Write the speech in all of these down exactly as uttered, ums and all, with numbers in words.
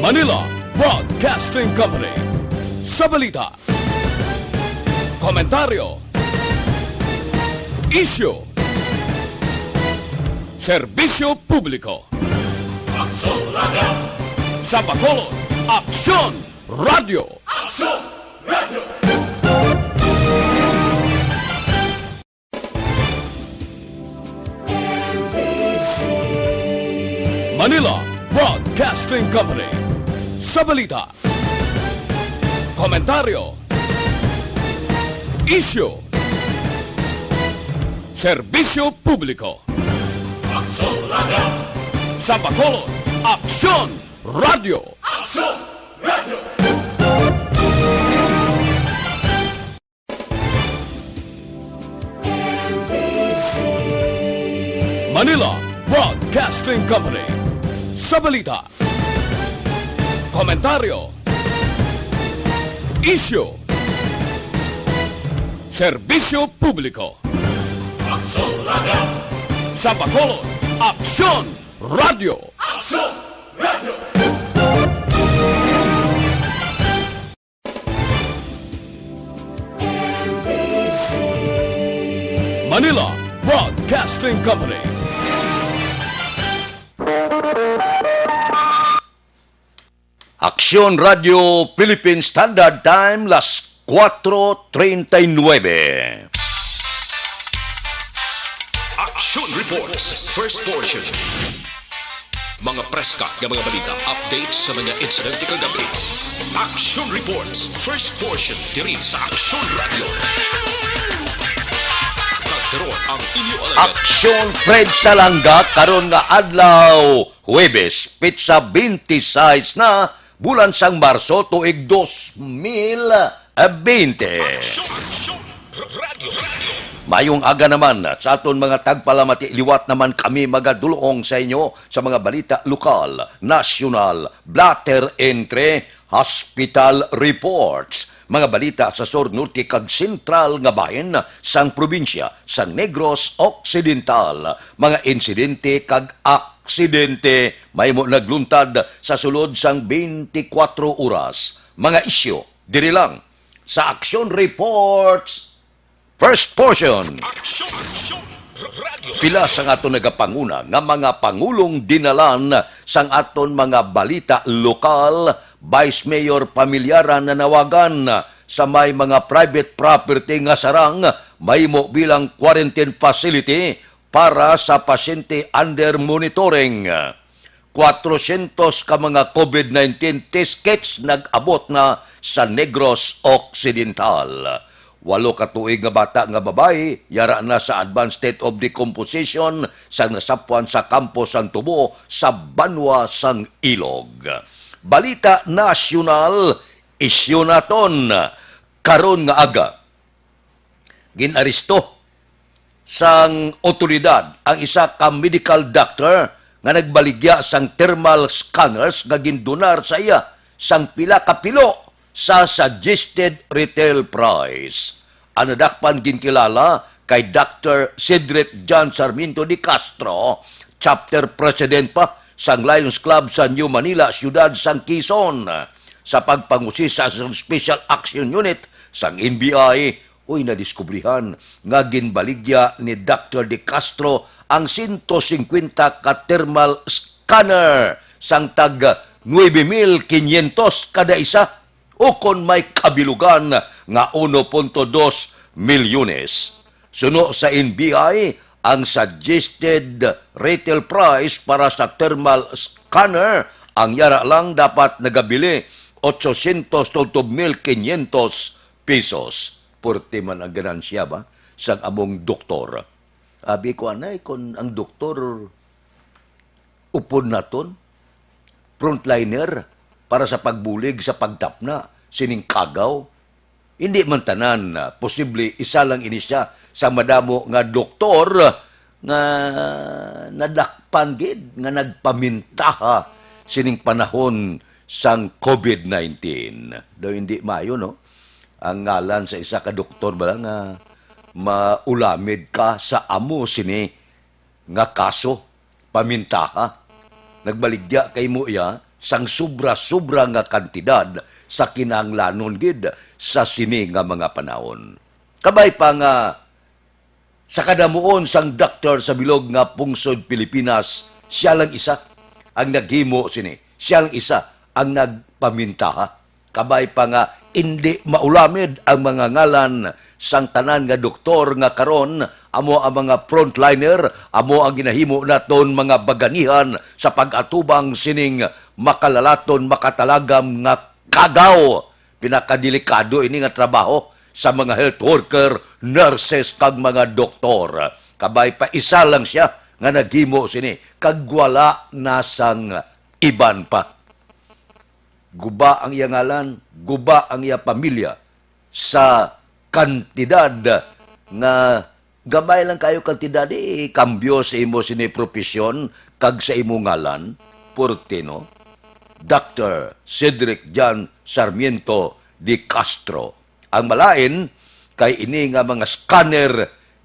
Manila Broadcasting Company. Sa balita, komentaryo, isyu, serbisyo publiko. Aksyon Radio. Sa Bacolod, Aksyon Radio. Aksyon Radio. Manila Broadcasting Company. Sa balita, komentaryo, isyu, serbisyo publiko. Aksyon Radio. Sa Bacolod, Aksyon Radio. Aksyon Radio. Manila Broadcasting Company. Sa balita, komentaryo, isyu, serbisyo publiko. Aksyon Radio. Sa Bacolod, Aksyon Radio. Aksyon Radio. Manila Broadcasting Company. Aksyon Radio Philippine Standard Time, las cuatro treinta y nueve. Action Reports, first portion. Mga preska nga mga balita, updates sa mga insidente kagabi. Action Reports, first portion, diri sa Action Radio. Kag karon ang inyo alagad. Aksyon Fred Salanga karon nga adlaw, Huwebes, petsa twenty-six na, bulan sang Marso, tuig dos mil bente. Action, Action Radio, Radio. Mayong aga naman sa aton mga tagpalamati. Liwat naman kami magadulong sa inyo sa mga balita lokal, nasyonal, blotter entry, hospital reports, mga balita sa sur, norte, kag sentral nga bahin sang probinsya sang Negros Occidental, mga insidente kag aksidente mahimo nagluntad sa sulod sang twenty-four oras, mga isyu diri lang sa Action Reports. First portion. Action, Action Radio. Pila sang aton nagapanguna nga mga pangulong dinalan sang aton mga balita lokal, Vice Mayor Pamilyaran nanawagan sa may mga private property nga sarang mahimo bilang quarantine facility para sa pasyente under monitoring. Kwatrosyentos ka mga COVID nineteen test kits nag-abot na sa Negros Occidental. Walo ka tuig nga bata nga babayi yara na sa advanced state of decomposition sang nasapwan sa Campo Santo Bo sa banwa sang Ilog. Balita nasyonal, isyu naton karon nga aga. Gin-aresto sang awtoridad ang isa ka medical doctor nga nagbaligya sang thermal scanners nga gindonar sa iya sang pila ka pilo sa suggested retail price. Ang nadakpan ginkilala kay Doctor Cedric John Sarmiento de Castro, chapter president pa sang Lions Club sa New Manila, siyudad sang Quezon. Sa pagpangusi sa Special Action Unit sang N B I, uy, nadiskubrihan nga ginbaligya ni Doctor De Castro ang sento singkwenta ka thermal scanner sang tag nuebe mil kinyentos kada isa, ukon may kabilugan nga uno punto dos milyones. Suno sa N B I, ang suggested retail price para sa thermal scanner, ang yara lang dapat nagabili otsosyentos tubtob mil kinyentos pesos. Purti man ang ganansya ba sang among doktor. Abi ko anay, kon ang doktor upod naton, frontliner para sa pagbulig sa pagtapna sining kagaw. Hindi man tanan, ah, posible isa lang ini siya sa madamo nga doktor nga nadakpan gid nga nagpamintaha sining panahon sang COVID nineteen. Daw hindi maayo, no? Ang ngalan sa isa ka doktor bala nga maulamid ka sa amo sini nga kaso, pamintaha. Nagbaligya kay mo iya sang sobra-sobra nga kantidad sa kinahanglanon gid sa sini nga mga panahon. Kabay pa nga sa kadamuon sang doktor sa bilog nga pungsod Pilipinas, sia lang isa ang naghimo sini, sia lang isa ang nagpamintaha. Kabay pa nga indi maulamid ang mga ngalan sang tanan nga doktor nga karon amo ang mga frontliner, amo ang ginahimo naton mga baganihan sa pag-atubang sining makalalaton, makatalagam nga kagaw. Pinakadelikado ini nga trabaho sa mga health worker, nurses, kag mga doktor. Kabay pa, isa lang sia nga naghimo sini, kag wala na sang iban pa. Guba ang iya ngalan, guba ang iya pamilya sa kantidad nga gamay lang kayo kantidad, eh, kambyo sa imo sini profesyon kag sa imo ngalan, Portino, Doctor Cedric John Sarmiento de Castro. Ang malain kay ini nga mga scanner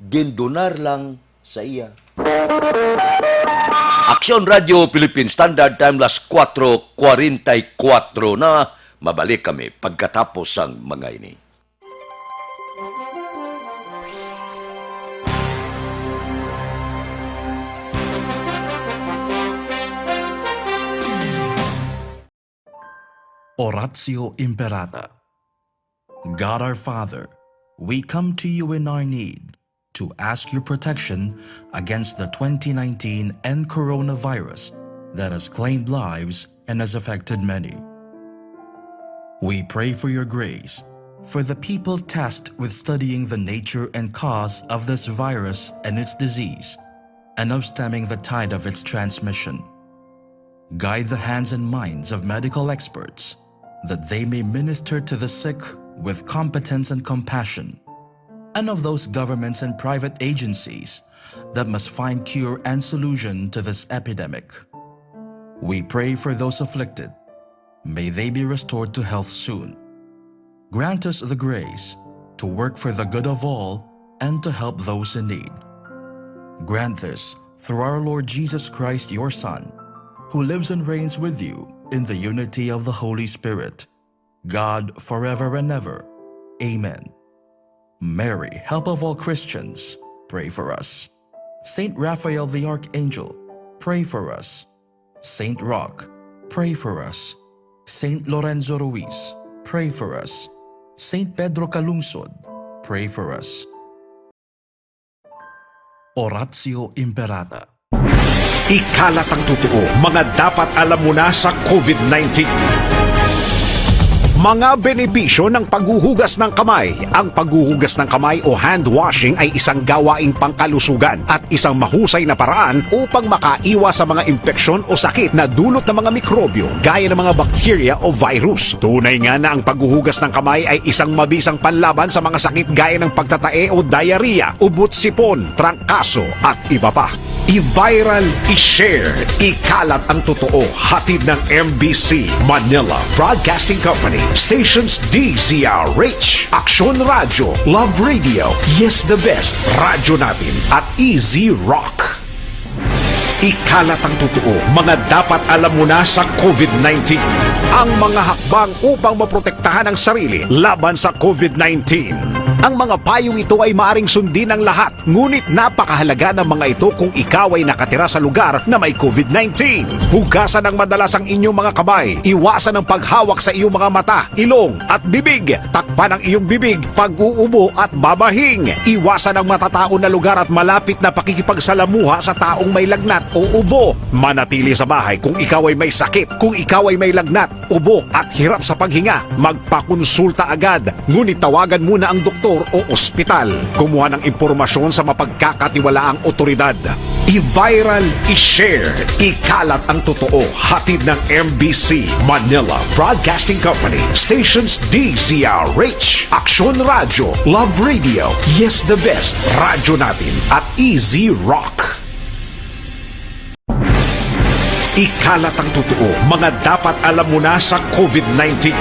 gindonar lang sa iya. Aksyon Radio Philippine Standard Time, las kuwatro kwarenta y kuwatro na. Mabalik kami pagkatapos sang mga ini. Oratio Imperata. God our Father, we come to you in our need to ask your protection against the twenty nineteen N coronavirus that has claimed lives and has affected many. We pray for your grace for the people tasked with studying the nature and cause of this virus and its disease, and of stemming the tide of its transmission. Guide the hands and minds of medical experts, that they may minister to the sick with competence and compassion, and of those governments and private agencies that must find cure and solution to this epidemic. We pray for those afflicted. May they be restored to health soon. Grant us the grace to work for the good of all and to help those in need. Grant this through our Lord Jesus Christ, your Son, who lives and reigns with you in the unity of the Holy Spirit, God, forever and ever. Amen. Mary, help of all Christians, pray for us. Saint Raphael the Archangel, pray for us. Saint Roch, pray for us. Saint Lorenzo Ruiz, pray for us. Saint Pedro Calungsod, pray for us. Oratio Imperata. Ikalat ang totoo, mga dapat alam mo na sa COVID nineteen. Mga benepisyo ng paghuhugas ng kamay. Ang paghuhugas ng kamay o hand washing ay isang gawaing pangkalusugan at isang mahusay na paraan upang makaiwas sa mga impeksyon o sakit na dulot ng mga mikrobyo gaya ng mga bakterya o virus. Tunay nga na ang paghuhugas ng kamay ay isang mabisang panlaban sa mga sakit gaya ng pagtatae o diarrhea, ubot sipon, trangkaso, at iba pa. I-viral, i-share, ikalat ang totoo. Hatid ng M B C Manila Broadcasting Company, stations D Z R H, Aksyon Radyo, Love Radio, Yes the Best, Radyo Natin, at Easy Rock. Ikalat ang totoo, mga dapat alam mo na sa COVID nineteen. Ang mga hakbang upang maprotektahan ang sarili laban sa COVID nineteen. Ang mga payong ito ay maaring sundin ng lahat, ngunit napakahalaga ng mga ito kung ikaw ay nakatira sa lugar na may COVID nineteen. Hugasan ng madalas ang inyong mga kamay. Iwasan ang paghawak sa iyong mga mata, ilong, at bibig. Takpan ang iyong bibig pag-uubo at babahing. Iwasan ang matatao na lugar at malapit na pakikipagsalamuha sa taong may lagnat o ubo. Manatili sa bahay kung ikaw ay may sakit. Kung ikaw ay may lagnat, ubo, at hirap sa paghinga, magpakonsulta agad. Ngunit tawagan muna ang doktor o ospital. Kumuha ng impormasyon sa mapagkakatiwalaang otoridad. I-viral, i-share, ikalat ang totoo. Hatid ng M B C Manila Broadcasting Company, stations D Z R H, Aksyon Radyo, Love Radio, Yes the Best, Radyo Natin, at Easy Rock. Ikalat ang totoo, mga dapat alam mo na sa COVID nineteen.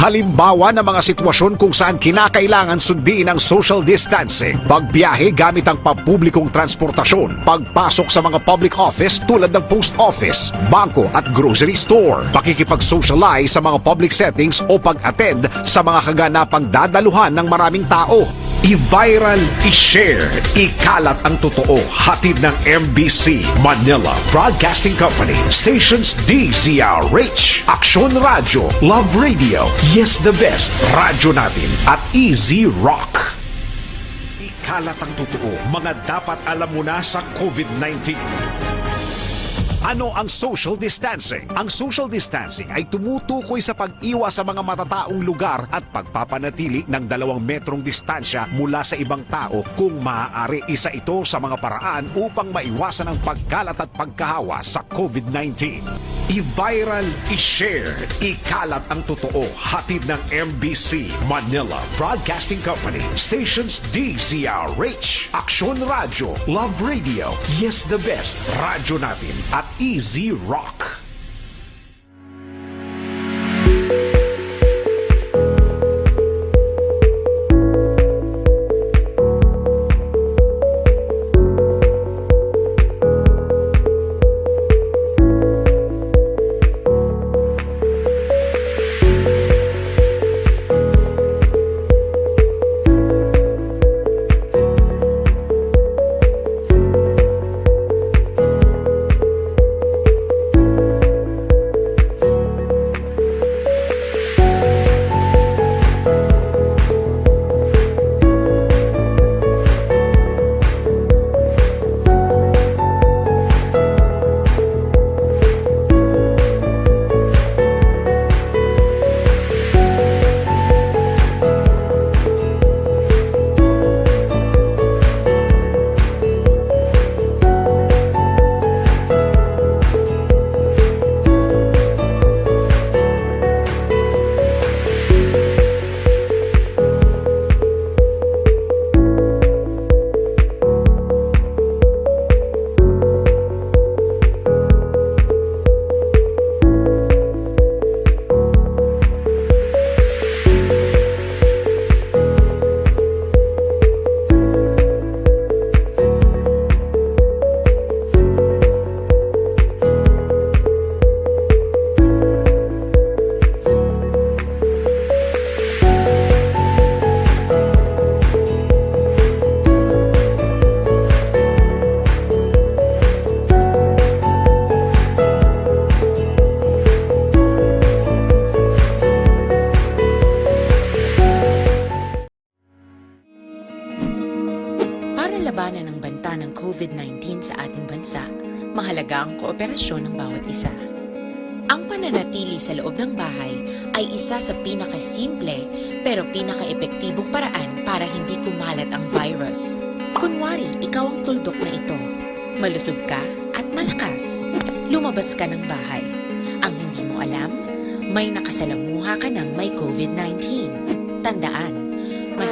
Halimbawa ng mga sitwasyon kung saan kinakailangan sundin ang social distancing: pagbiyahe gamit ang pampublikong transportasyon, pagpasok sa mga public office tulad ng post office, bangko at grocery store, pakikipag-socialize sa mga public settings o pag-attend sa mga kaganapang dadaluhan ng maraming tao. I-viral, i-share, ikalat ang totoo. Hatid ng M B C Manila Broadcasting Company, stations D Z R H, Aksyon Radyo, Love Radio, Yes the Best, Radyo Natin, at Easy Rock. Ikalat ang totoo, mga dapat alam mo na sa COVID nineteen. Ano ang social distancing? Ang social distancing ay tumutukoy sa pag-iwas sa mga matataong lugar at pagpapanatili ng dalawang metrong distansya mula sa ibang tao. Kung maaari, isa ito sa mga paraan upang maiwasan ang pagkalat at pagkahawa sa COVID nineteen. I-viral, i-share, ikalat ang totoo. Hatid ng M B C Manila Broadcasting Company, stations D Z R H, Aksyon Radyo, Love Radio, Yes the Best, Radyo Natin, at Easy Rock. Para labanan ang banta ng COVID nineteen sa ating bansa, mahalaga ang kooperasyon ng bawat isa. Ang pananatili sa loob ng bahay ay isa sa pinakasimple pero pinakaepektibong paraan para hindi kumalat ang virus. Kunwari, ikaw ang tuldok na ito. Malusog ka at malakas. Lumabas ka ng bahay. Ang hindi mo alam, may nakasalamuha ka ng may COVID nineteen. Tandaan, may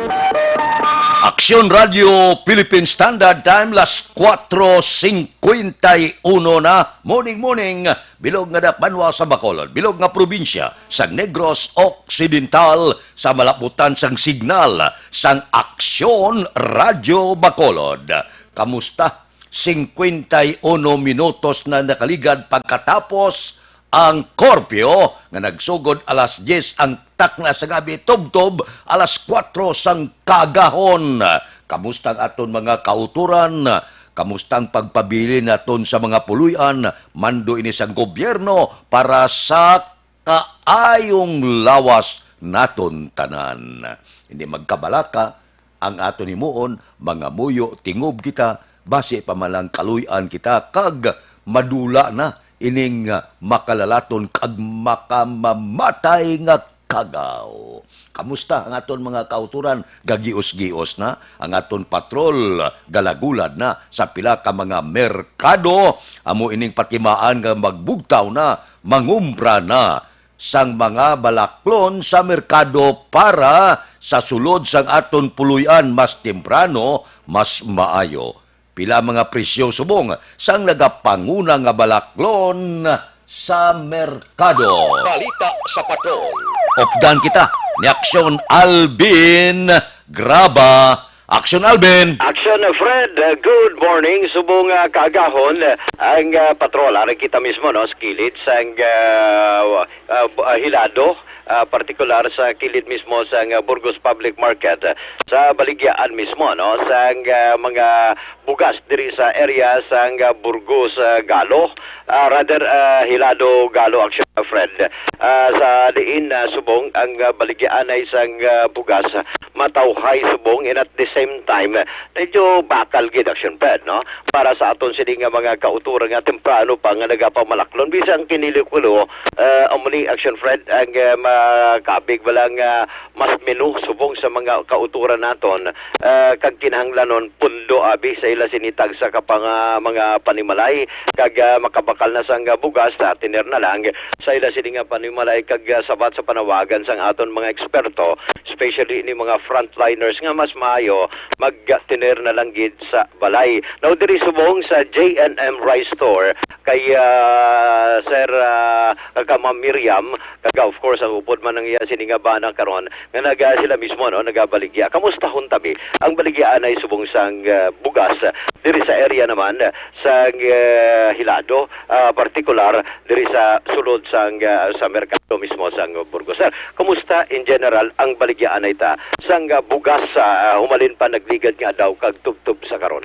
Aksyon Radio Philippine Standard Time, las cuatro cincuenta y uno na. Morning, morning, bilog nga da-, banwa sa Bacolod, bilog nga probinsya sang Negros Occidental, sa malaputan sang signal sang Aksyon Radio Bacolod. Kamusta? Cincuenta y uno minutos na nakaligad pagkatapos ang korpyo nga nagsugod alas diyes ang takna sa gabi, tubtob alas kuwatro sang kagahon. Kamusta ang aton mga kautoran? Kamusta ang pagpabilin naton sa mga puloy-an? Mando ini sang gobyerno para sa kaayong lawas naton tanan. Hindi magkabalaka ang aton himuon, mangamuyo, tingob kita, basi pa man lang kaluy-an kita, kag madula na ining, ah, makalalaton kag makamamatay nga kagaw. Kamusta ang aton mga kautoran? Gagios-gios na ang aton patrol, galagulad na sa pila ka mga merkado. Amo ining patimaan nga magbugtaw na, mangumpra na sang mga balaklon sa merkado para sa sulod sang aton puloy-an mas temprano, mas maayo. Pila mga presyo subong sang nagapanguna nga balaklon sa merkado? Balita sa Patrol. Updan kita ni Aksyon Alvin Graba. Aksyon Alvin! Aksyon, uh, Fred. Uh, good morning. Subong, uh, kaagahon, uh, ang, uh, patrol. Ari kita mismo, no, sa kilid sang, uh, uh, bu-, uh, Hilado, uh, partikular sa kilid mismo sang, uh, Burgos Public Market, uh, sa baligyaan mismo, no, sang, uh, mga bugas diri sa area sang, uh, Burgos, uh, Galo, uh, rather, uh, Hilado Galo, Aksyon, uh, Fred. Uh, sa diin, uh, subong ang, uh, baligyaan ay sang, uh, bugas, matawhay subong, and at the same time, uh, medyo bakal gid, Aksyon, Fred, no? Para sa aton sini nga mga kauturan nga temprano pa nga nagapamalaklon. Bisan kini likulo, uh, amo ni, Aksyon, Fred, ang, uh, makabig wala nga mas menu subong sa mga kauturan naton, ah, kag kinahanglanon pundo abi sa ila sini tagsa ka pang-, ah, mga panimalay, kag, ah, makabakal na sang, ah, bugas, ah, tiner na lang sa ila sini nga panimalay, kag, ah, sabat sa panawagan sang aton mga eksperto, especially ni mga frontliners, nga mas maayo magtiner na lang gid sa balay. Now, diri subong sa J and M Rice Store, kay, ah, Sir, ah, kag Ma'am Miriam, kag, of course, ang upod man ang iya sini nga bana karon, nga naga sila mismo, no, nagabaligya. Kamustahon tabi ang baligyaanay subong sang, ah, bugas, ah, diri sa area naman, ah, sang, ah, Hilado, ah, partikular diri sa sulod sang, ah, sa merkado mismo sang Burgos. Sir, kumusta in general ang baligyaanay ta sang, ah, bugas, ah, humalin pa nagligad nga adlaw kag tubtob sa karon?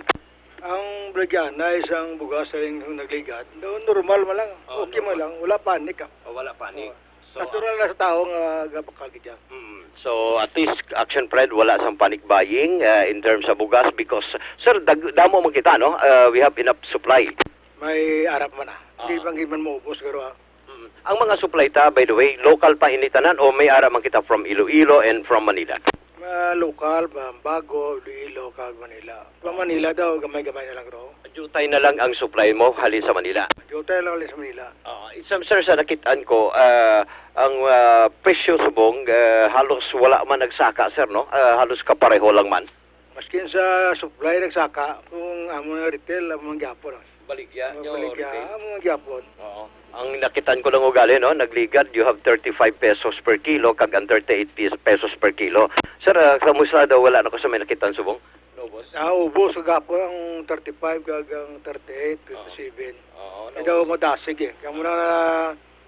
Ang baligyaanay sang bugas sa nagligad, no, normal man lang. Oh, okay man lang. Wala panic, ah. Oh, wala panic. So, natural na sa tao nga gabakal gid yan. Mm. So, at least, Action Fred, wala sang panic buying, uh, in terms sa bugas because, sir, dag-, damo man kita, no? Uh, we have enough supply. May arap man, ah. Hindi man gid man maubos, pero, ah. Mm. Ang mga supply ta, by the way, local pa ini tanan o may ara man kita from Iloilo and from Manila? Ah, lokal, ba-, Bago, Iloilo, kag Manila. Sa Manila daw, gamay-gamay na lang ro. Diutay na lang ang supply mo halin sa Manila? Diutay lang halin sa Manila. Ah, isang, sir, sa nakit-an ko, ah, ang, ah, presyo subong, ah, halos wala man nagsaka, sir, no? Ah, halos kapareho lang man. Maskin sa supply nagsaka, kung amo na retail, amo man gyapon, ah. Baligya, oh, nyo, baligya, retail. Amo man gyapon. Oo. Ang nakitaan ko lang ugali, no, nagligad, you have thirty-five pesos per kilo, kag ang thirty-eight pes-, pesos per kilo. Sir, ah, kamusta daw, wala na ko sa may nakitaan subong? Naubos? Ah, ubos kagapon ang thirty-five kag ang thirty-eight, oo, twenty-seven. Oo, eh, daw naubos. Madasig, eh. Kaya mo na,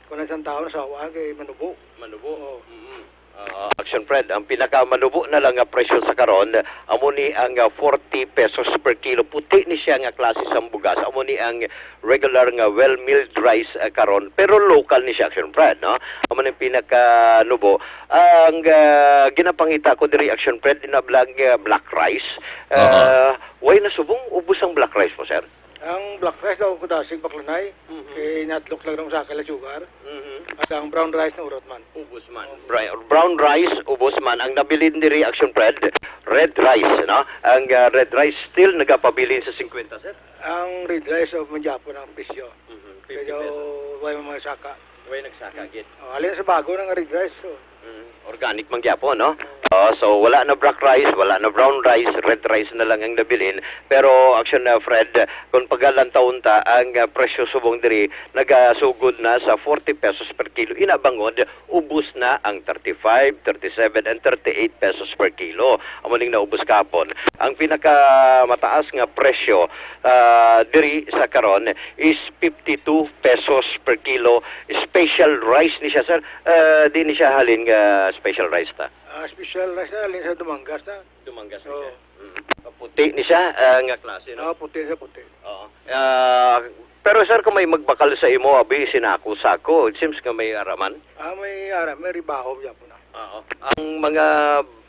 kung ang isang tao, nasawa, kay manubo. Manubo? Oo. Mm-mm. Ah, Action Fred, ang pinakamanubo na lang nga presyo sa karon, amo ni ang, ah, forty pesos per kilo. Puti ni siya nga klase sang bugas. Amo ni ang regular nga well milled rice, ah, karon. Pero local ni siya, Action Fred, no? Amo ni ang pinakanubo. Ang, ah, ginapangita ko diri, Action Fred, inablang, ah, black rice. Oo. Ah, way na subong ubos ang black rice mo, sir? Ang black rice daw ko dasig baklanay, mhm, kay nadlok lang rong sa kila sugar. Mhm. At ang brown rice na urot man. Ubos man. Opo. Bri-, brown rice, ubos man. Ang nabilin diri, Action Fred, red rice, no? Ang, ah, red rice still nagapabilin sa singkwenta, sir? Ang red rice, oh, mangyapon ang presyo. Mhm. Fifty pesos. Kaya, way mga saka. Way nagsaka, gid. Oh, alin sa bago ng red rice, oh. Mm, organic man gyapon, no? Oh, so wala na black rice, wala na brown rice, red rice na lang ang nabilin. Pero, Action, uh, Fred, kung pagalantawon ta ang, uh, presyo subong diri, nagasugod na sa forty pesos per kilo. Ina bangod, ubos na ang thirty-five, thirty-seven, and thirty-eight pesos per kilo. Amo ning naubos kahapon. Ang pinakamataas nga presyo, ah, diri sa karon is fifty-two pesos per kilo. Special rice ni siya, sir. Ah, di ni siya halin nga special rice ta. Ah, special rice na, halin sa Dumangas na. Dumangas na siya. Oo. Mm. Puti ni siya, ah, nga klase, no? Oo, puti siya, puti. Oo. Ah, pero, sir, kung may magbakal sa imo, abi, sinako-sako, it seems nga may araman. Ah, may ara-, may ribaho gyapon na. Oo. Ang mga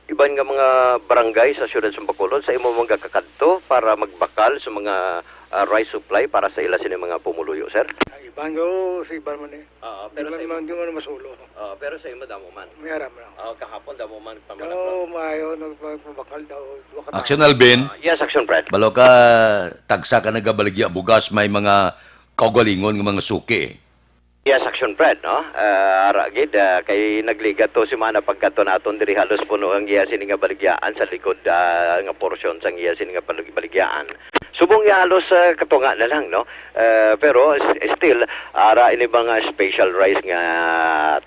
iban nga mga barangay sa siyudad sa Bacolod, sa imo man gakakadto para magbakal sa mga, ah, rice supply para sa ila sini mga pumuluyo, sir? Ay, iban ko, sa iban man eh. Oo, pero iban sa imo man, di man masulo. Oo, pero sa imo damo man. May aram lang. Oo, kahapon damo man pamalaklak. Oo, maayo, nagpabakal daw. Action, Alvin. Ah, yes, Action, Fred. Balo ka, tagsa ka nagabaligya bugas, may mga kaugalingon nga mga suki. Yes, Action Fred, no? Ah, ara gid, ah, kay nagligat to si mana pagkadto naton diri halos puno ang iya sini nga baligyaan sa likod, ah, nga porsyon sang iya sini nga balig-, baligyaan. Subong nga halos, ah, katunga na lang, no? Eh, pero s-, still, ara ini mga special rice nga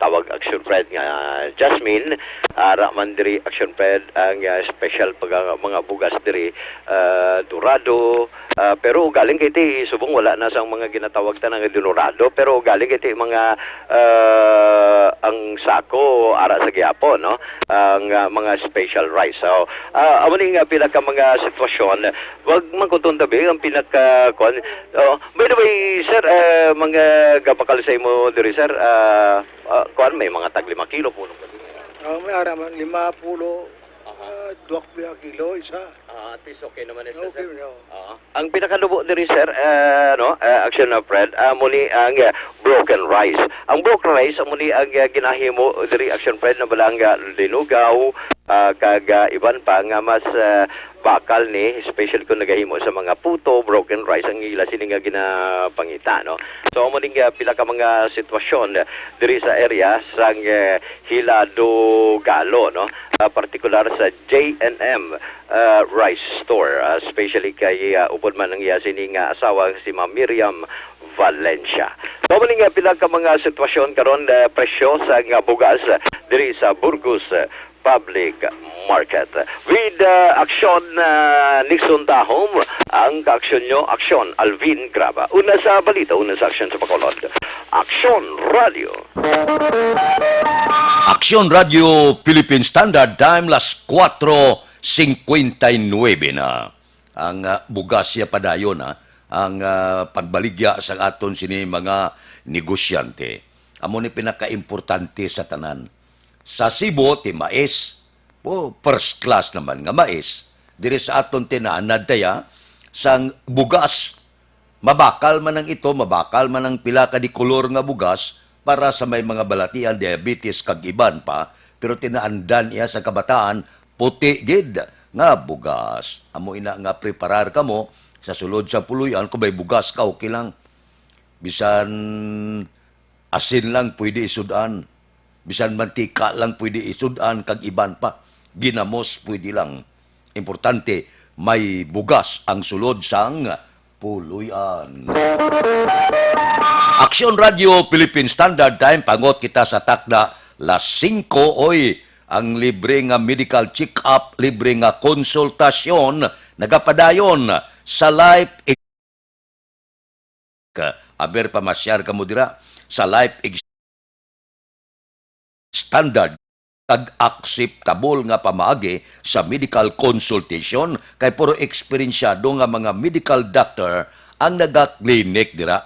tawag Action Fred nga Jasmine, ara man diri Action Fred ang, ah, special pag, ah, mga bugas diri, ah, Dorado, ah, pero galing kay ti subong wala na sang mga ginatawag ta nga Dorado, pero galing kay ti mga, ah, ang sako ara sa gihapon, no? Ang, ah, mga special rice. So, ah, amo ni nga pila ka mga sitwasyon. Wag man kuton tabi ang pinaka, kuwan. Oh, by the way, sir, ah, mga gabakal sa imo diri, sir, ah, ah, kuwan, may mga tag lima kilo, puno ka diri. Oh, may ara man, lima pulo, Aha. ah, duwak pila kilo, isa. Ah, at least okay naman, sir. Okay, no. Ah, ang pinakalubo diri, sir, ah, no, ah, Action na Fred, ah, amo ni ang, ah, broken rice. Ang broken rice, amo ni ang, ah, ginahimo diri, Action Fred, na balang, ah, linugaw, ah, kag, ah, iban pa nga mas, ah, bakal ni, especially kung nagahimo sa mga puto, broken rice, ang ila sini nga ginapangita, no? So, amo ni nga pila ka mga sitwasyon diri sa area sang, eh, Hilado Galo, no? Ah, partikular sa J and M, ah, Rice Store, ah, especially kay, ah, upod man ang iya sini nga asawa, si Ma'am Miriam Valencia. So, amo ni nga pila ka mga sitwasyon karon, eh, presyo sa nga bugas, eh, diri sa Burgos, eh, Public Market. With, uh, Aksyon, uh, Nixon Dahom, ang kaaksyon nyo, Aksyon Alvin Graba. Una sa balita, una sa aksyon sa Bacolod. Aksyon Radio. Aksyon Radio Philippine Standard Time, las kuwatro singkwenta y nuebe na. Ang, ah, bugas siya padayon, ah, ang, ah, pagbaligya sa aton sini mga negosyante. Amo ni pinakaimportante sa tanan. Sa Cebu, ti mais. O, first class naman nga mais. Diri sa aton tinaanad taya, sang bugas. Mabakal man ang ito, mabakal man ang pila ka di kolor nga bugas para sa may mga balatian, diabetes, kag iban pa, pero tinaandan iya sa kabataan, puti gid nga bugas. Amo ina nga preparar kamo sa sulod sa puloy-an, kung may bugas ka, okay lang. Bisan asin lang pwede isud-an. Bisan mantika lang pwede isud-an, kag iban pa. Ginamos pwede lang. Importante, may bugas ang sulod sang puloy-an. Aksyon Radio Philippine Standard Time, pangot kita sa takna las singko, oy, ang libre nga medical check-up, libre nga konsultasyon, nagapadayon sa Life Ka, aber pamasyar kamo dira sa Life Ex-, Standard kag akseptable nga pamaagi sa medical consultation, kay puro eksperensyado nga mga medical doctor ang naga-clinic dira.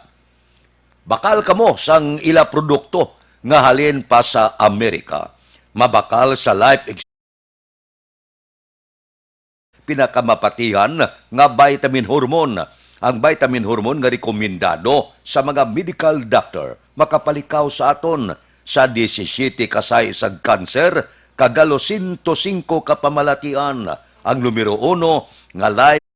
Bakal kamo sang ila produkto nga halin pa sa Amerika. Mabakal sa Life Ex-, pinakamapatihan nga vitamin hormone. Ang vitamin hormone nga rekomendado sa mga medical doctor makapalikaw sa aton sa disisyete ka size sang kanser kag halos sento singko ka pamalatian. Ang numero uno nga life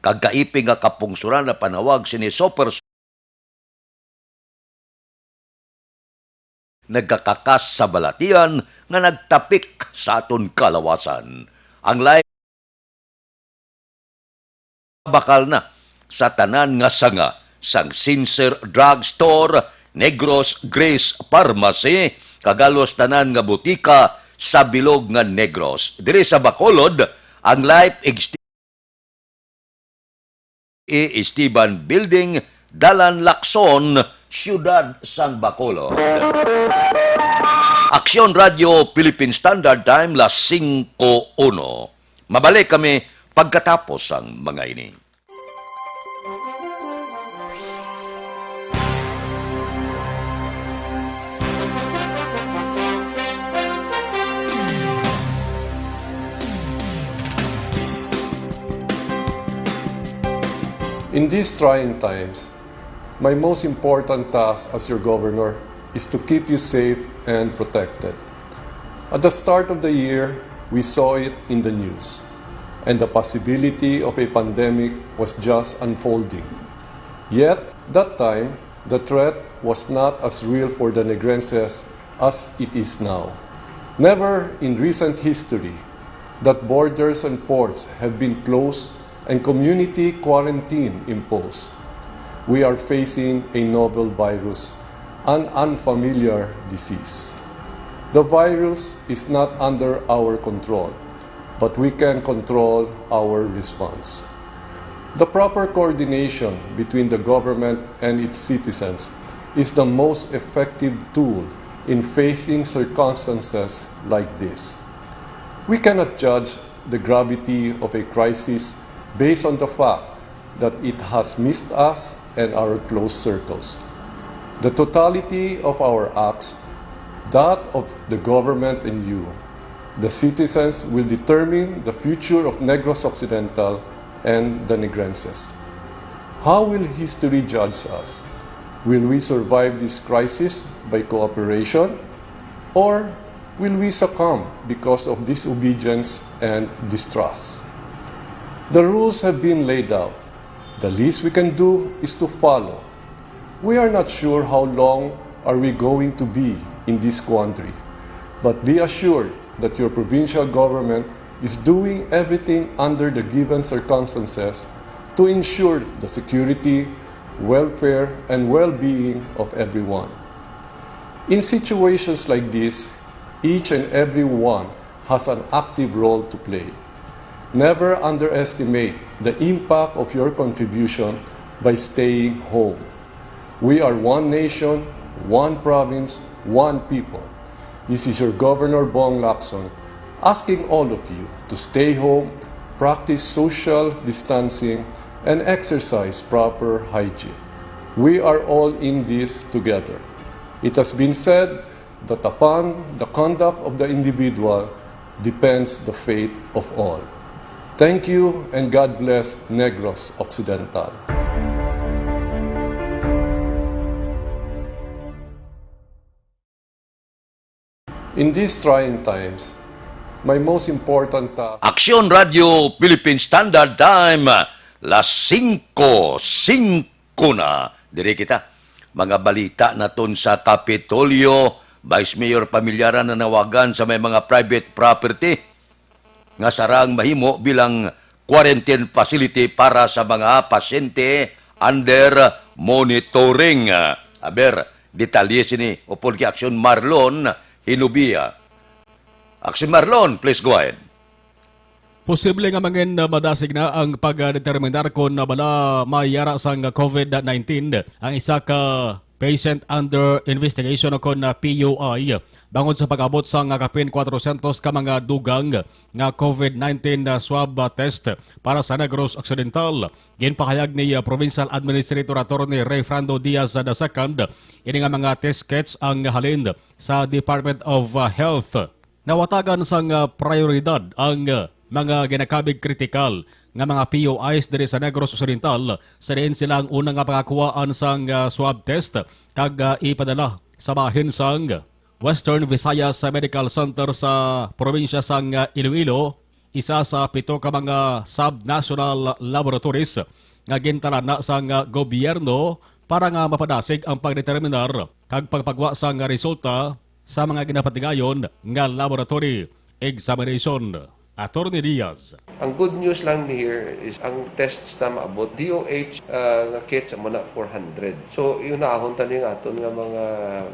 kag kaiping nga kapungsoran na panawag sini super nagkakakas sa balatian nga nagtapik sa aton kalawasan. Ang life bakal na sa tanan nga sanga sang Sincere Drug Store, Negros Grace Pharmacy, kag halos tanan nga butika sa bilog nga Negros. Diri sa Bacolod, ang Life Ex-, E. Esteban Building, Dalan Lacson, Siyudad sang Bacolod. Aksyon Radio Philippine Standard Time, las singko uno. Mabalik kami pagkatapos sang mga ini. In these trying times, my most important task as your governor is to keep you safe and protected. At the start of the year, we saw it in the news, and the possibility of a pandemic was just unfolding. Yet, that time, the threat was not as real for the Negrenses as it is now. Never in recent history that borders and ports have been closed and community quarantine imposed. We are facing a novel virus, an unfamiliar disease. The virus is not under our control, but we can control our response. The proper coordination between the government and its citizens is the most effective tool in facing circumstances like this. We cannot judge the gravity of a crisis based on the fact that it has missed us and our close circles. The totality of our acts, that of the government and you, the citizens, will determine the future of Negros Occidental and the Negrenses. How will history judge us? Will we survive this crisis by cooperation, or will we succumb because of disobedience and distrust? The rules have been laid out. The least we can do is to follow. We are not sure how long are we going to be in this quandary, but be assured that your provincial government is doing everything under the given circumstances to ensure the security, welfare, and well-being of everyone. In situations like this, each and every one has an active role to play. Never underestimate the impact of your contribution by staying home. We are one nation, one province, one people. This is your Governor Bong Lacson asking all of you to stay home, practice social distancing, and exercise proper hygiene. We are all in this together. It has been said that upon the conduct of the individual depends the fate of all. Thank you and God bless Negros Occidental. In these trying times, my most important task Aksyon Radio Philippine Standard Time, las singko, singko na. Diri kita. Mga balita naton sa Kapitolyo, Vice Mayor Pamilyaran nanawagan sa may mga private property nga sarang mahimo bilang quarantine facility para sa mga pasyente under monitoring. Aber, detalye sini upod kay Aksyon Marlon Hinubia. Aksyon Marlon, please go ahead. Posible nga mangin, uh, madasig na ang pagdeterminar kon, uh, bala may yara sang COVID nineteen ang isa ka patient under investigation o kon, uh, P U I, bangod sa pag-abot sang kapin kwatrosyentos ka mga dugang nga COVID nineteen, uh, swab, uh, test para sa Negros Occidental. Ginpahayag ni, uh, Provincial Administrator Attorney Rayfrando Diaz the second, ini nga mga test kits ang halin sa Department of, uh, Health. Nawatagan sang, ah, prayoridad ang, ah, mga ginakabig kritikal nga mga P U Is diri sa Negros Occidental, sa diin sila ang una nga pagakuhaan sang, ah, swab test kag, ah, ipadala sa bahin sang Western Visayas Medical Center sa probinsya sang, ah, Iloilo, isa sa pito ka mga subnational laboratories nga gintalana sang, ah, gobyerno para nga mapadasig ang pagdeterminar kag pagpagwa sang resulta sa mga ginapatigayon nga laboratory examination. Attorney Diaz. Ang good news lang here is ang tests na maabot, D O H, ah, nga kits amo na four hundred. So, iunahon ta ni nga aton nga mga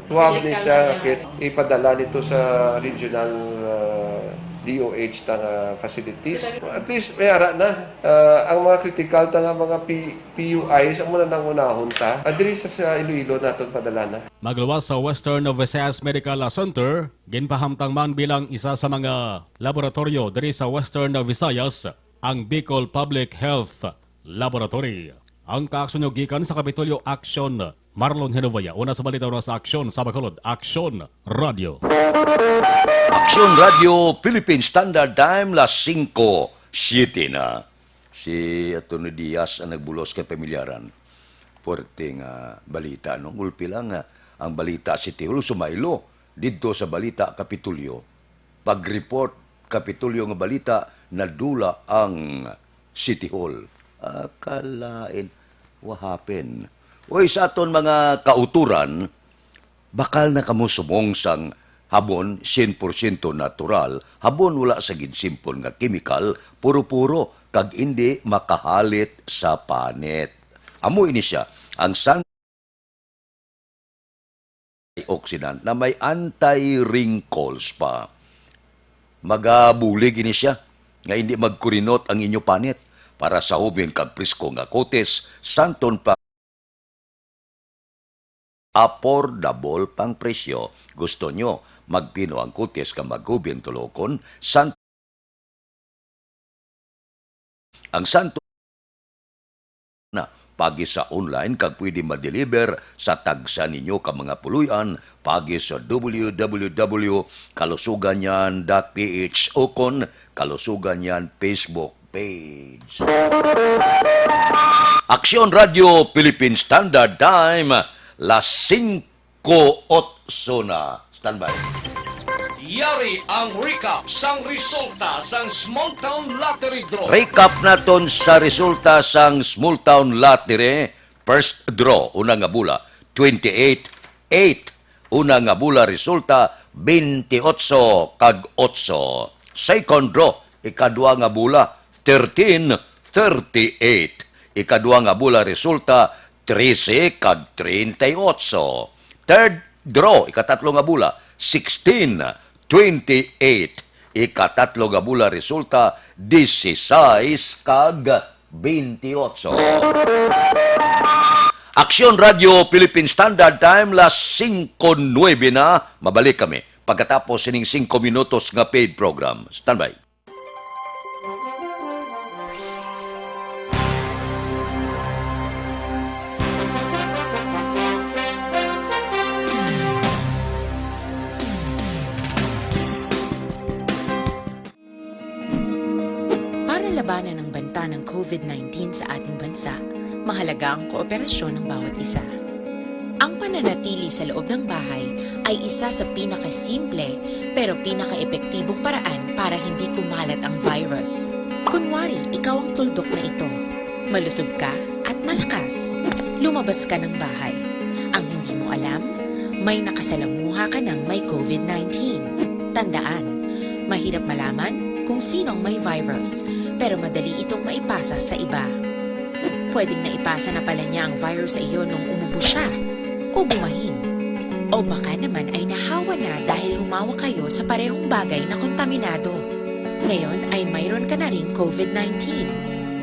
swab ni siya nga kits, ipadala nito sa regional, ah, D O H ta nga facilities. At least, may ara na. Ah, ang mga critical ta nga mga P-, P U Is, amo na nangunahon ta. Ah, diri sa, sa Iloilo naton padala na. Magluwas sa Western Visayas Medical Center, ginpahamtang man bilang isa sa mga laboratoryo diri sa Western Visayas ang Bicol Public Health Laboratory. Ang kaaksyon nyo gikan sa Kapitolyo Aksyon, Marlon Hinubia. Una sa balita, una sa aksyon sa Bacolod, Aksyon Radio. Aksyon Radio Philippine Standard Time, las singko, siyete na. Si Attorney Diaz ang nagbulos kay pamilyaran. Puwerte nga balita, no? Gulpi lang nga ang balita, City Hall sumailo didto sa balita, Kapitolyo. Pag-report, Kapitolyo nga balita, nadula ang City Hall. Ah, kalain. What happened? Uy, sa aton mga kauturan, bakal na kamo sumong sang habon sien porsyento natural, habon wala sa ginsimpon nga kemikal, puro-puro, kag indi makahalit sa panit. Amo ini sia, ang san-, antioxidant na may anti-wrinkles pa. Magabulig ini sia nga indi magkurinot ang inyo panit. Para sa hubin kag presko nga kutis, Santon pa affordable pang presyo. Gusto nyo magpino ang kutis ka maghubin tulokon? San-, ang Santo na pagi sa online kag pwede ma-deliver sa tagsa ninyo ka mga puloy-an pagi sa W W W kalusuganyan dot P H ukon Kalusuganyan Facebook page. Aksyon Radio Philippine Standard Time, las singko otso na. Standby. Yari ang recap sang resulta sang Small Town Lottery Draw. Recap naton sa resulta sang Small Town Lottery. First draw, una nga bola, twenty-eight eight. Una nga bola, resulta, twenty-eight kag otso. Second draw, ikadua nga bola, thirteen thirty-eight. Ikadua nga bola, resulta, trese kag treinta y ocho. Third draw, ikatatlo nga bola, sixteen twenty-eight. Ikatatlo nga bola, resulta, dieciséis kag veintiocho. Aksyon Radio Philippine Standard Time, las singko nuebe na. Mabalik kami pagkatapos sining singko minutos nga paid program. Standby. Para labanan ang banta ng COVID nineteen sa ating bansa, mahalaga ang kooperasyon ng bawat isa. Ang pananatili sa loob ng bahay ay isa sa pinakasimple pero pinakaepektibong paraan para hindi kumalat ang virus. Kunwari, ikaw ang tuldok na ito. Malusog ka at malakas. Lumabas ka ng bahay. Ang hindi mo alam, may nakasalamuha ka ng may COVID nineteen. Tandaan, mahirap malaman kung sino ang may virus, pero madali itong maipasa sa iba. Pwedeng naipasa na pala niya ang virus sa iyo nung umubo siya o bumahin. O baka naman ay nahawa na dahil humawak kayo sa parehong bagay na kontaminado. Ngayon ay mayroon ka na ring COVID nineteen.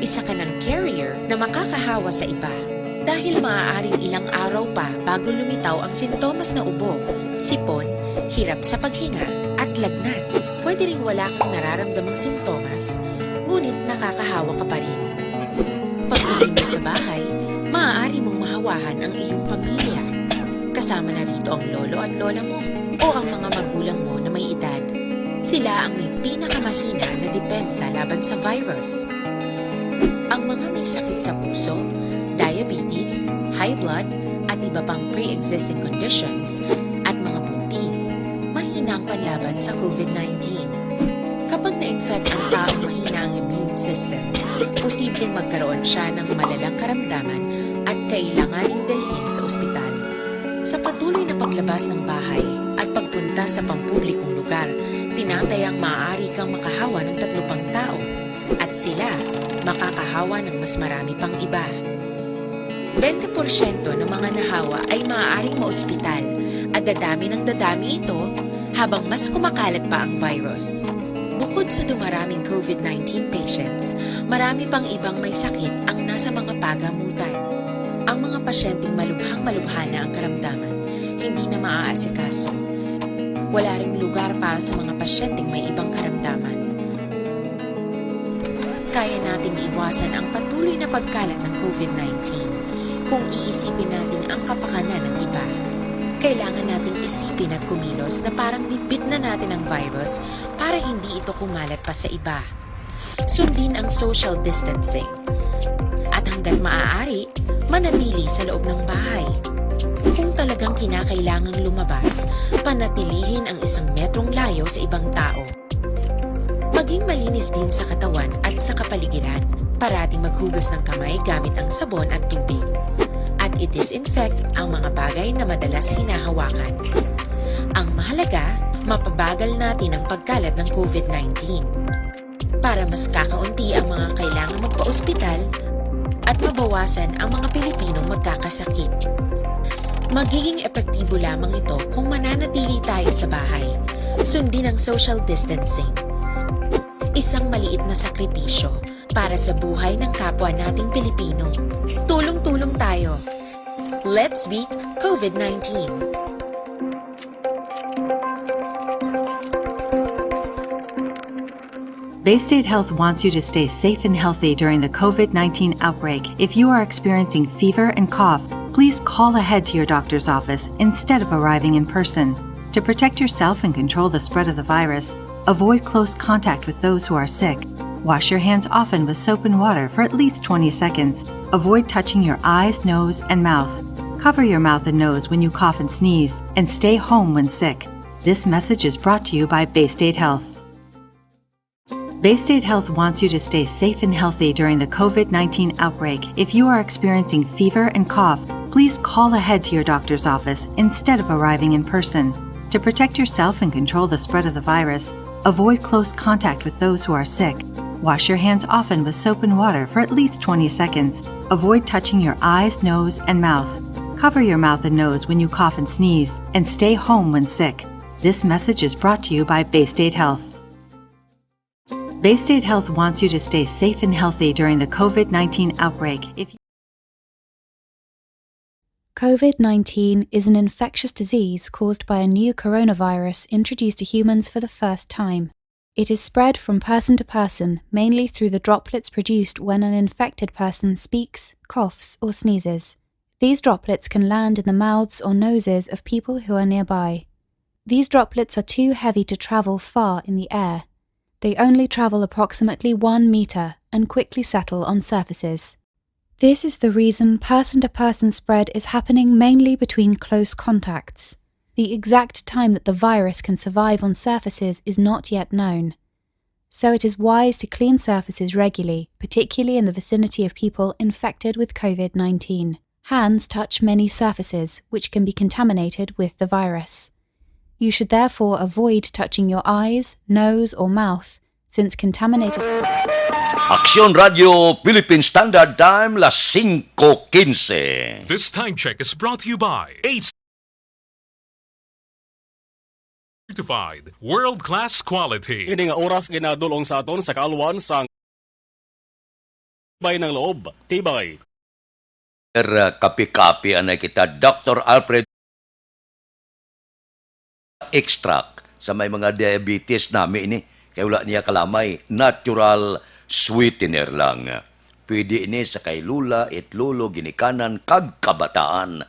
Isa ka ng carrier na makakahawa sa iba. Dahil maaaring ilang araw pa bago lumitaw ang sintomas na ubo, sipon, hirap sa paghinga, at lagnat. Pwede ring wala kang nararamdamang sintomas, ngunit nakakahawa ka pa rin. Pag-uwi mo sa bahay, maaari mong mahawahan ang iyong pamilya. Kasama na rito ang lolo at lola mo o ang mga magulang mo na may edad. Sila ang may pinakamahina na depensa laban sa virus. Ang mga may sakit sa puso, diabetes, high blood, at iba pang pre-existing conditions, at mga buntis, mahina ang panlaban sa COVID nineteen. Kapag na-infect ang taong mahina ang immune system, posibleng magkaroon siya ng malalang karamdaman at kailanganing dalhin sa ospital. Sa patuloy na paglabas ng bahay at pagpunta sa pampublikong lugar, tinatayang maaari kang makahawa ng tatlo pang tao at sila makakahawa ng mas marami pang iba. Bente porsyento ng mga nahawa ay maaaring maospital at dadami ng dadami ito habang mas kumakalat pa ang virus. Bukod sa dumaraming COVID nineteen patients, marami pang ibang may sakit ang nasa mga pagamutan. Ang mga pasyenteng malubhang-malubha na ang karamdaman, hindi na maaasikaso. Wala ring lugar para sa mga pasyenteng may ibang karamdaman. Kaya nating iwasan ang patuloy na pagkalat ng COVID nineteen kung iisipin natin ang kapakanan ng iba. Kailangan nating isipin at kumilos na parang bitbit na natin ang virus para hindi ito kumalat pa sa iba. Sundin ang social distancing. At hanggat maaari, manatili sa loob ng bahay. Kung talagang kinakailangang lumabas, panatilihin ang isang metrong layo sa ibang tao. Maging malinis din sa katawan at sa kapaligiran. Parating maghugas ng kamay gamit ang sabon at tubig. At i-disinfect ang mga bagay na madalas hinahawakan. Ang mahalaga, Mapabagal natin ang pagkalat ng COVID nineteen para mas kakaunti ang mga kailangan magpa-ospital at mabawasan ang mga Pilipinong magkakasakit. Magiging epektibo lamang ito kung mananatili tayo sa bahay. Sundin ang social distancing. Isang maliit na sakripisyo para sa buhay ng kapwa nating Pilipino. Tulong-tulong tayo. Let's beat COVID nineteen. Baystate Health wants you to stay safe and healthy during the COVID nineteen outbreak. If you are experiencing fever and cough, please call ahead to your doctor's office instead of arriving in person. To protect yourself and control the spread of the virus, avoid close contact with those who are sick. Wash your hands often with soap and water for at least twenty seconds. Avoid touching your eyes, nose, and mouth. Cover your mouth and nose when you cough and sneeze, and stay home when sick. This message is brought to you by Baystate Health. Baystate Health wants you to stay safe and healthy during the COVID nineteen outbreak. If you are experiencing fever and cough, please call ahead to your doctor's office instead of arriving in person. To protect yourself and control the spread of the virus, avoid close contact with those who are sick. Wash your hands often with soap and water for at least twenty seconds. Avoid touching your eyes, nose, and mouth. Cover your mouth and nose when you cough and sneeze, and stay home when sick. This message is brought to you by Baystate Health. Baystate Health wants you to stay safe and healthy during the COVID nineteen outbreak. If COVID nineteen is an infectious disease caused by a new coronavirus introduced to humans for the first time. It is spread from person to person, mainly through the droplets produced when an infected person speaks, coughs, or sneezes. These droplets can land in the mouths or noses of people who are nearby. These droplets are too heavy to travel far in the air. They only travel approximately one meter and quickly settle on surfaces. This is the reason person to person spread is happening mainly between close contacts. The exact time that the virus can survive on surfaces is not yet known. So it is wise to clean surfaces regularly, particularly in the vicinity of people infected with COVID nineteen. Hands touch many surfaces which can be contaminated with the virus. You should therefore avoid touching your eyes, nose, or mouth, since contaminated Aksyon Radio Philippine Standard Time, las singko quince. This time check is brought to you by Ace Certified World Class Quality. Ini nga oras ginadulong sa aton sa kaalwan sang bay ng loob. Tibay. Er, kapi-kapi anay kita, Doctor Alfred. Extract sa may mga diabetes nami ini, kay wala niya kalamay, natural sweetener lang. Pwede ini sa kay lula, itlolo, ginikanan, kag kabataan.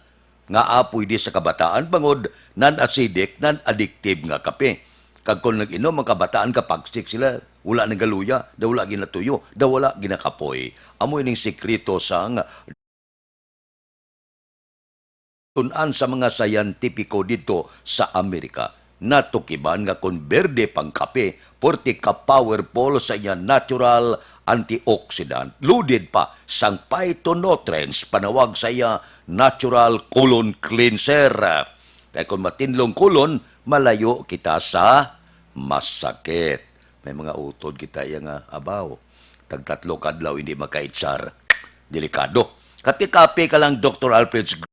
Nga pwede sa kabataan bangod non-acidic, non-addictive nga kape. Kag kung nag-inom ang kabataan, kapagsik sila, wala nagaluya, daw wala ginatuyo, daw wala ginakapoy. Amo ining sikreto sang tun-an sa mga sayantipiko didto sa Amerika. Natukiban nga kon berde pang kape, porti ka powerful sa iya natural antioxidant, loaded pa sang phytonutrients, panawag sa iya natural colon cleanser. Kay kon matinlong colon, malayo kita sa masakit. May mga utod kita iya nga abaw. Tagtatlo ka adlaw hindi makaitsar. Delikado. Kape-kape ka lang, Doctor Alfred's Gr-,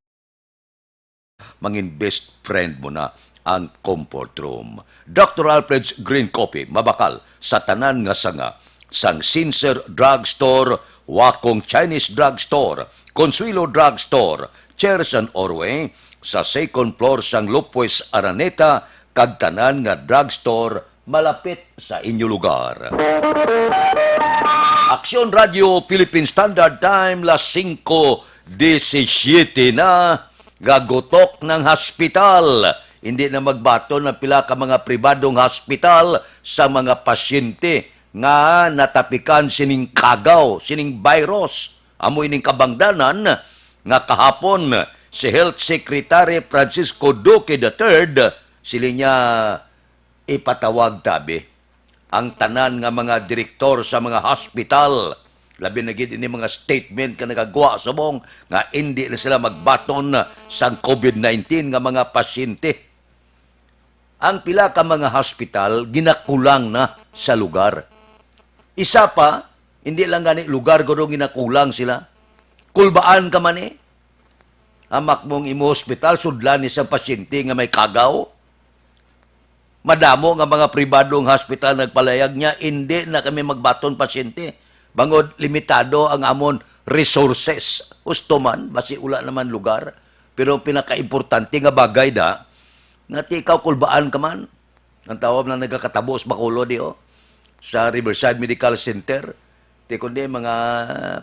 mangin best friend mo na ang comfort room. Doctor Alfred's Green Coffee, mabakal sa tanan nga sanga, sang Sincere Drugstore, Wakong Chinese Drugstore, Consuelo Drugstore, Chairs and Orway, sa second floor sang Lopez Araneta, kag tanan nga drugstore malapit sa inyo lugar. Aksyon Radio Philippine Standard Time, las singko disisiete na, gagutok ng hospital. Hindi na magbaton ang pila ka mga pribadong hospital sa mga pasyente nga natapikan sining kagaw, sining virus. Amo ining kabangdanan nga kahapon si Health Secretary Francisco Duque the third, siling niya, ipatawag tabi ang tanan nga mga direktor sa mga hospital, labi na gid ini mga statement nga nagagwa subong nga indi na sila magbaton sang COVID nineteen nga mga pasyente. Ang pila ka mga hospital ginakulang na sa lugar. Isa pa, hindi lang gani lugar, kuno ginakulang sila. Kulbaan ka man eh. Hamak mong imo hospital, sudlan ni sang pasyente nga may kagaw. Madamo nga mga pribadong hospital nagpalayag niya, "Hindi na kami magbaton pasyente. Bangod limitado ang amon resources." Husto man, basi wala naman lugar. Pero ang pinakaimportante nga bagay da, nga ti ikaw kulbaan ka man. Ang tawag na nagakatabo sa Bacolod, di, oh, sa Riverside Medical Center. Ti kundi mga,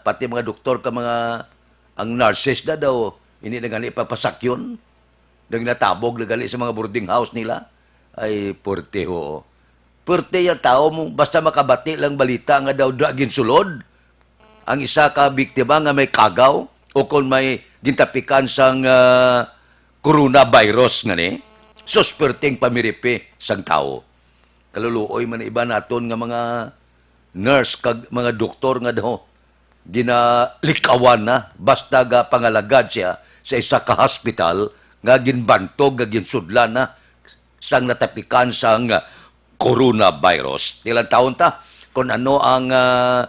pati mga doktor ka mga, ang nurses na daw, hindi na gani papasakyon. Nagnatabog na gali sa mga boarding house nila. Ay, puwerte ho. Puwerte yung tao mo, basta makabati lang balita nga daw da ginsulod ang isa ka biktima nga may kagaw o kon may gintapikan sang, ah, coronavirus nga ni. Sus, puwerteng pamiripi sang tao. Kaluluoy man iba naton nga mga nurse kag mga doktor nga daw ginalikawan na basta ga pangalagad siya sa isa ka hospital nga ginbantog nga ginsudlan na sang natapikan sang coronavirus. Tilan taon ta kung ano ang, ah,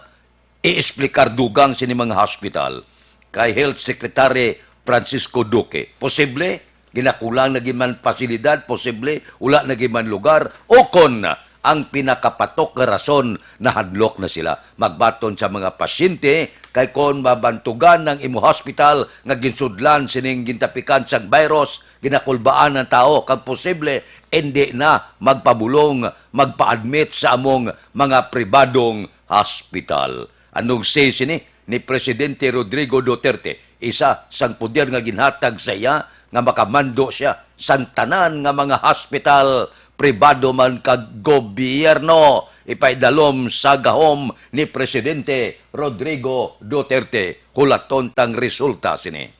i-explicar dugang sini mga hospital kay Health Secretary Francisco Duque. Posible, ginakulang na gid man pasilidad, posible, wala na gid man lugar, o kon ang pinakapatok nga rason, nahadlok na sila. Magbaton sa mga pasyente, kay kon mabantugan ang imo hospital nga ginsudlan sining gintapikan sang virus, ginakulbaan ang tao, kag posible, hindi na magpabulong, magpa-admit sa among mga pribadong hospital. Anong say sini ni Presidente Rodrigo Duterte, isa sang poder nga ginhatag sa iya nga makamando siya sang tanan nga mga hospital, pribado man kag gobyerno? Ipaidalom sa gahom ni Presidente Rodrigo Duterte. Hulaton tang resulta sini.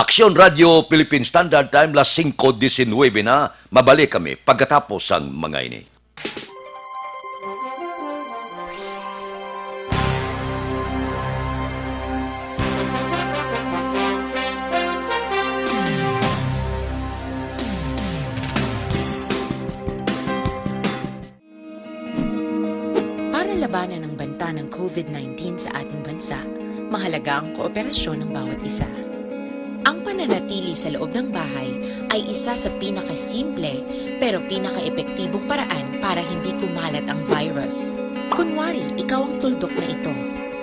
Aksyon Radio Philippine Standard Time, las singko disinuybe na. Mabalik kami pagkatapos sang mga ini. Para labanan ang banta ng COVID nineteen sa ating bansa, mahalaga ang kooperasyon ng bawat isa. Ang pananatili sa loob ng bahay ay isa sa pinakasimple pero pinakaepektibong paraan para hindi kumalat ang virus. Kunwari, ikaw ang tuldok na ito.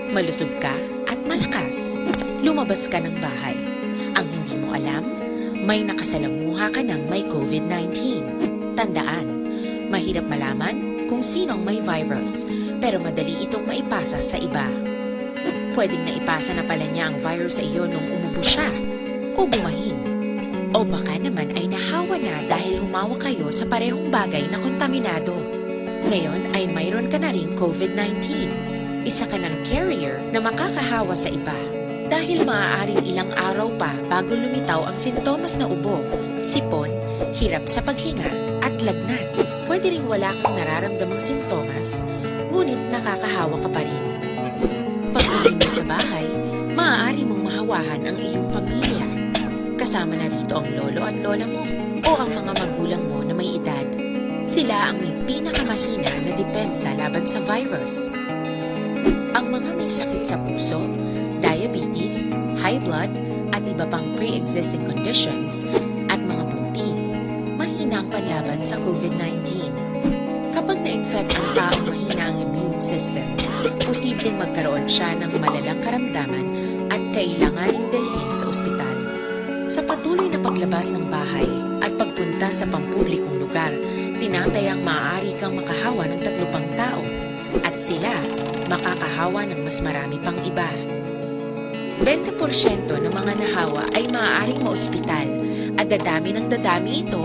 Malusog ka at malakas. Lumabas ka ng bahay. Ang hindi mo alam, may nakasalamuha ka ng may COVID nineteen. Tandaan, mahirap malaman kung sino ang may virus, pero madali itong maipasa sa iba. Pwedeng naipasa na pala niya ang virus sa iyo nung umubo siya o bumahin. O baka naman ay nahawa na dahil humawa kayo sa parehong bagay na kontaminado. Ngayon ay mayroon ka na ring COVID nineteen. Isa ka ng carrier na makakahawa sa iba. Dahil maaaring ilang araw pa bago lumitaw ang sintomas na ubo, sipon, hirap sa paghinga, at lagnat. Pwede ring wala kang nararamdamang sintomas, ngunit nakakahawa ka pa rin. Pag-uwi mo sa bahay, maaari mong mahawahan ang iyong pamilya. Kasama na rito ang lolo at lola mo o ang mga magulang mo na may edad. Sila ang may pinakamahina na depensa laban sa virus. Ang mga may sakit sa puso, diabetes, high blood, at iba pang pre-existing conditions, at mga buntis, mahina ang panlaban sa COVID nineteen. Kapag na-infect ang taong mahina ang immune system, posibleng magkaroon siya ng malalang karamdaman at kailanganing dalhin sa ospital. Sa patuloy na paglabas ng bahay at pagpunta sa pampublikong lugar, tinatayang maaari kang makahawa ng tatlo pang tao, at sila makakahawa ng mas marami pang iba. Bente porsyento ng mga nahawa ay maaaring maospital, at dadami ng dadami ito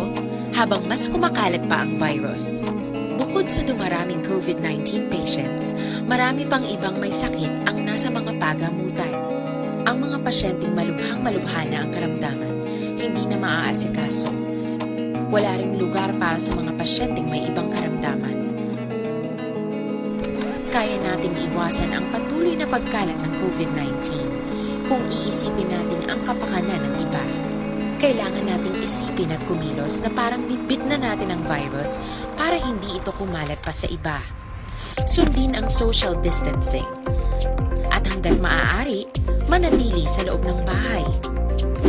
habang mas kumakalat pa ang virus. Bukod sa dumaraming COVID nineteen patients, marami pang ibang may sakit ang nasa mga pagamutan. Ang mga pasyenteng malubhang-malubha na ang karamdaman, hindi na maaasikaso. Wala ring lugar para sa mga pasyenteng may ibang karamdaman. Kaya nating iwasan ang patuloy na pagkalat ng COVID nineteen kung iisipin natin ang kapakanan ng iba. Kailangan nating isipin at kumilos na parang bitbit na natin ang virus para hindi ito kumalat pa sa iba. Sundin ang social distancing. At hanggat maaari, manatili sa loob ng bahay.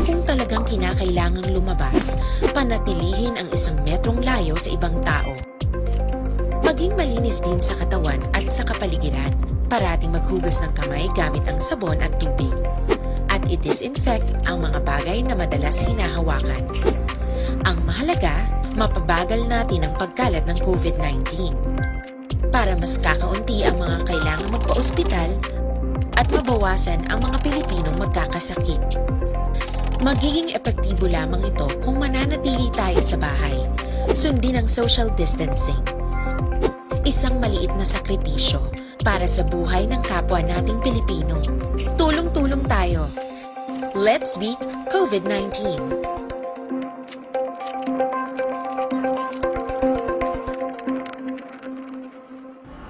Kung talagang kinakailangang lumabas, panatilihin ang isang metrong layo sa ibang tao. Maging malinis din sa katawan at sa kapaligiran. Parating maghugas ng kamay gamit ang sabon at tubig. At i-disinfect ang mga bagay na madalas hinahawakan. Ang mahalaga, mapabagal natin ang pagkalat ng covid nineteen. Para mas kakaunti ang mga kailangang magpa-ospital at mabawasan ang mga Pilipinong magkakasakit. Magiging epektibo lamang ito kung mananatili tayo sa bahay. Sundin ang social distancing. Isang maliit na sakripisyo para sa buhay ng kapwa nating Pilipino. Tulong-tulong tayo. Let's beat covid nineteen.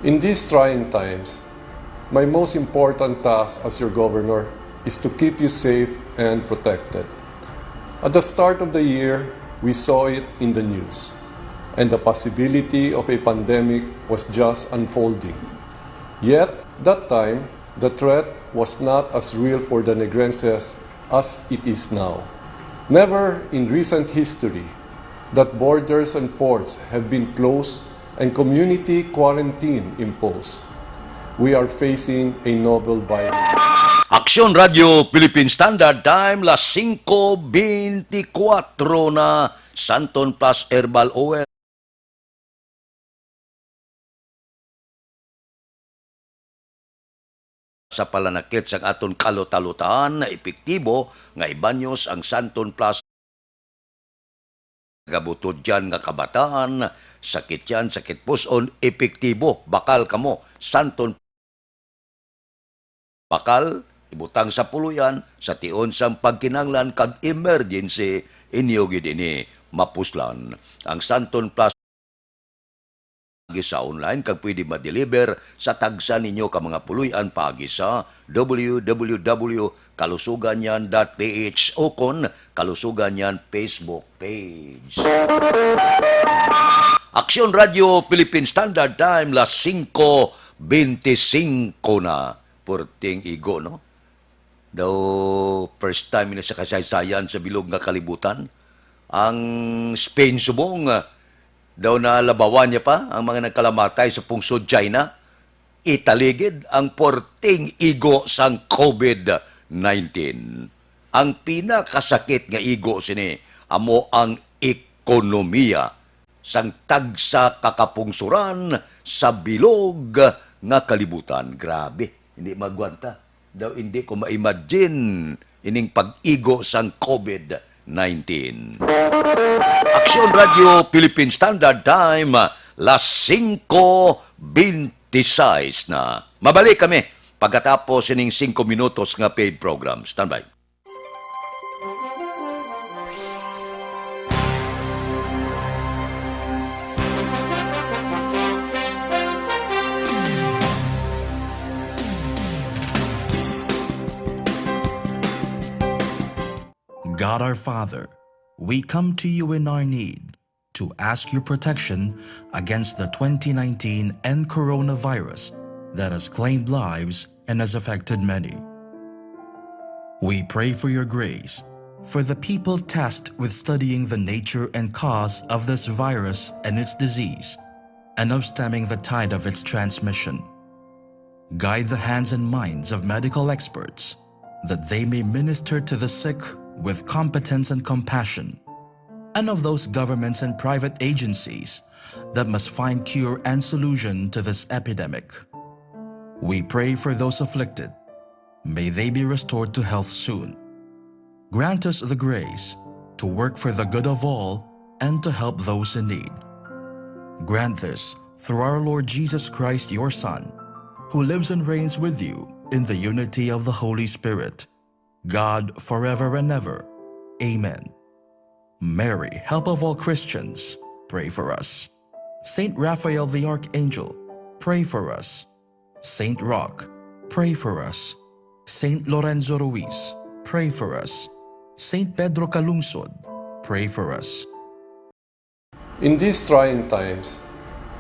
In these trying times, my most important task as your governor is to keep you safe and protected. At the start of the year, we saw it in the news, and the possibility of a pandemic was just unfolding. Yet, that time, the threat was not as real for the Negrenses as it is now. Never in recent history that borders and ports have been closed and community quarantine imposed. We are facing a novel virus. Aksyon Radio Philippine Standard Time, las singko bentikwatro na. Santon Plus Herbal Oil. Sa palanakit sang aton kalutalutaan na epektibo nga ibanyos ang Santon Plus. Gabutod yan nga kabataan, sakit yan, sakit puson, epektibo, bakal kamo, Santon bakal, ibutang sa puloy-an, sa tion sang pagkinahanglan kag emergency, inyo gid ini mapuslan. Ang Santon Plus agi sa online kag pwede ma-deliver sa tagsa ninyo ka mga puloy-an paagi sa w w w kalusuganyan dot p h ukon Kalusuganyan Facebook page. Aksyon Radio Philippine Standard Time, las singko bentisinko na. Perting igo, no? Daw first time ini sa kasaysayan sa bilog nga kalibutan. Ang Spain subong, ah, daw nalabawan niya pa ang mga nagkalamatay sa pungsod China. Italigid ang perting igo sang covid nineteen. Ang pinakasakit nga igo sini amo ang ekonomiya sang tagsa ka kapungsoran sa bilog nga kalibutan. Grabe, hindi magwanta. Daw hindi ko ma-imagine ining pag-igo sang covid nineteen. Aksyon Radio Philippine Standard Time, las singko benti sais na. Mabalik kami pagkatapos sining singko minutos nga paid program. Standby. God our Father, we come to you in our need to ask your protection against the twenty nineteen N coronavirus that has claimed lives and has affected many. We pray for your grace for the people tasked with studying the nature and cause of this virus and its disease, and of stemming the tide of its transmission. Guide the hands and minds of medical experts that they may minister to the sick with competence and compassion, and of those governments and private agencies that must find cure and solution to this epidemic. We pray for those afflicted. May they be restored to health soon. Grant us the grace to work for the good of all and to help those in need. Grant this through our Lord Jesus Christ, your Son, who lives and reigns with you in the unity of the Holy Spirit, God, forever and ever. Amen. Mary, help of all Christians, pray for us. Saint Raphael the Archangel, pray for us. Saint Roch, pray for us. Saint Lorenzo Ruiz, pray for us. Saint Pedro Calungsod, pray for us. In these trying times,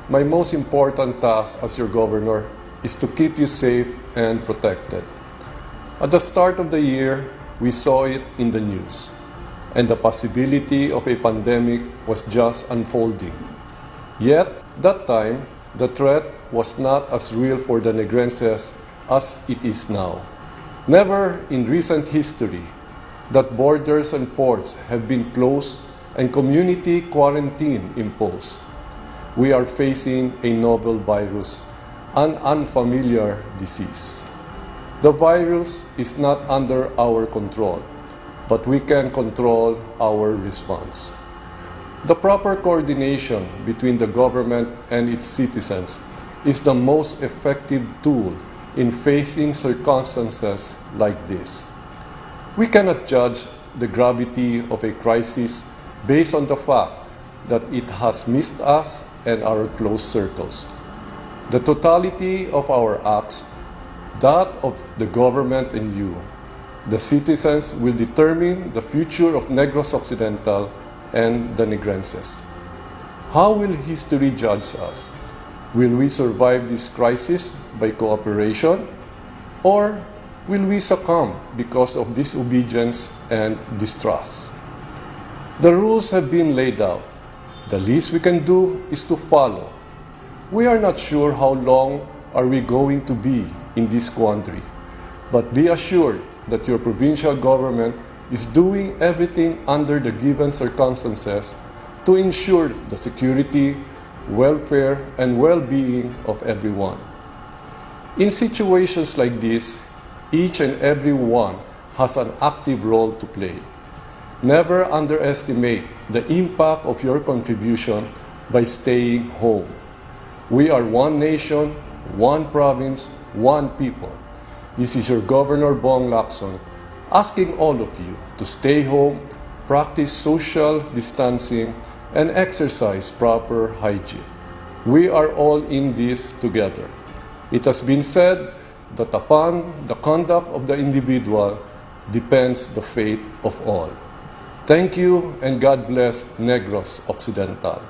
my most important task as your governor is to keep you safe and protected. At the start of the year, we saw it in the news, and the possibility of a pandemic was just unfolding. Yet, that time, the threat was not as real for the Negrenses as it is now. Never in recent history that borders and ports have been closed and community quarantine imposed. We are facing a novel virus, an unfamiliar disease. The virus is not under our control, but we can control our response. The proper coordination between the government and its citizens is the most effective tool in facing circumstances like this. We cannot judge the gravity of a crisis based on the fact that it has missed us and our close circles. The totality of our acts, that of the government and you, the citizens, will determine the future of Negros Occidental and the Negrenses. How will history judge us? Will we survive this crisis by cooperation, or will we succumb because of disobedience and distrust? The rules have been laid out. The least we can do is to follow. We are not sure how long are we going to be in this quandary, but be assured that your provincial government is doing everything under the given circumstances to ensure the security, welfare, and well-being of everyone. In situations like this, each and every one has an active role to play. Never underestimate the impact of your contribution by staying home. We are one nation, one province, one people. This is your Governor Bong Lacson asking all of you to stay home, practice social distancing, and exercise proper hygiene. We are all in this together. It has been said that upon the conduct of the individual depends the fate of all. Thank you and God bless Negros Occidental.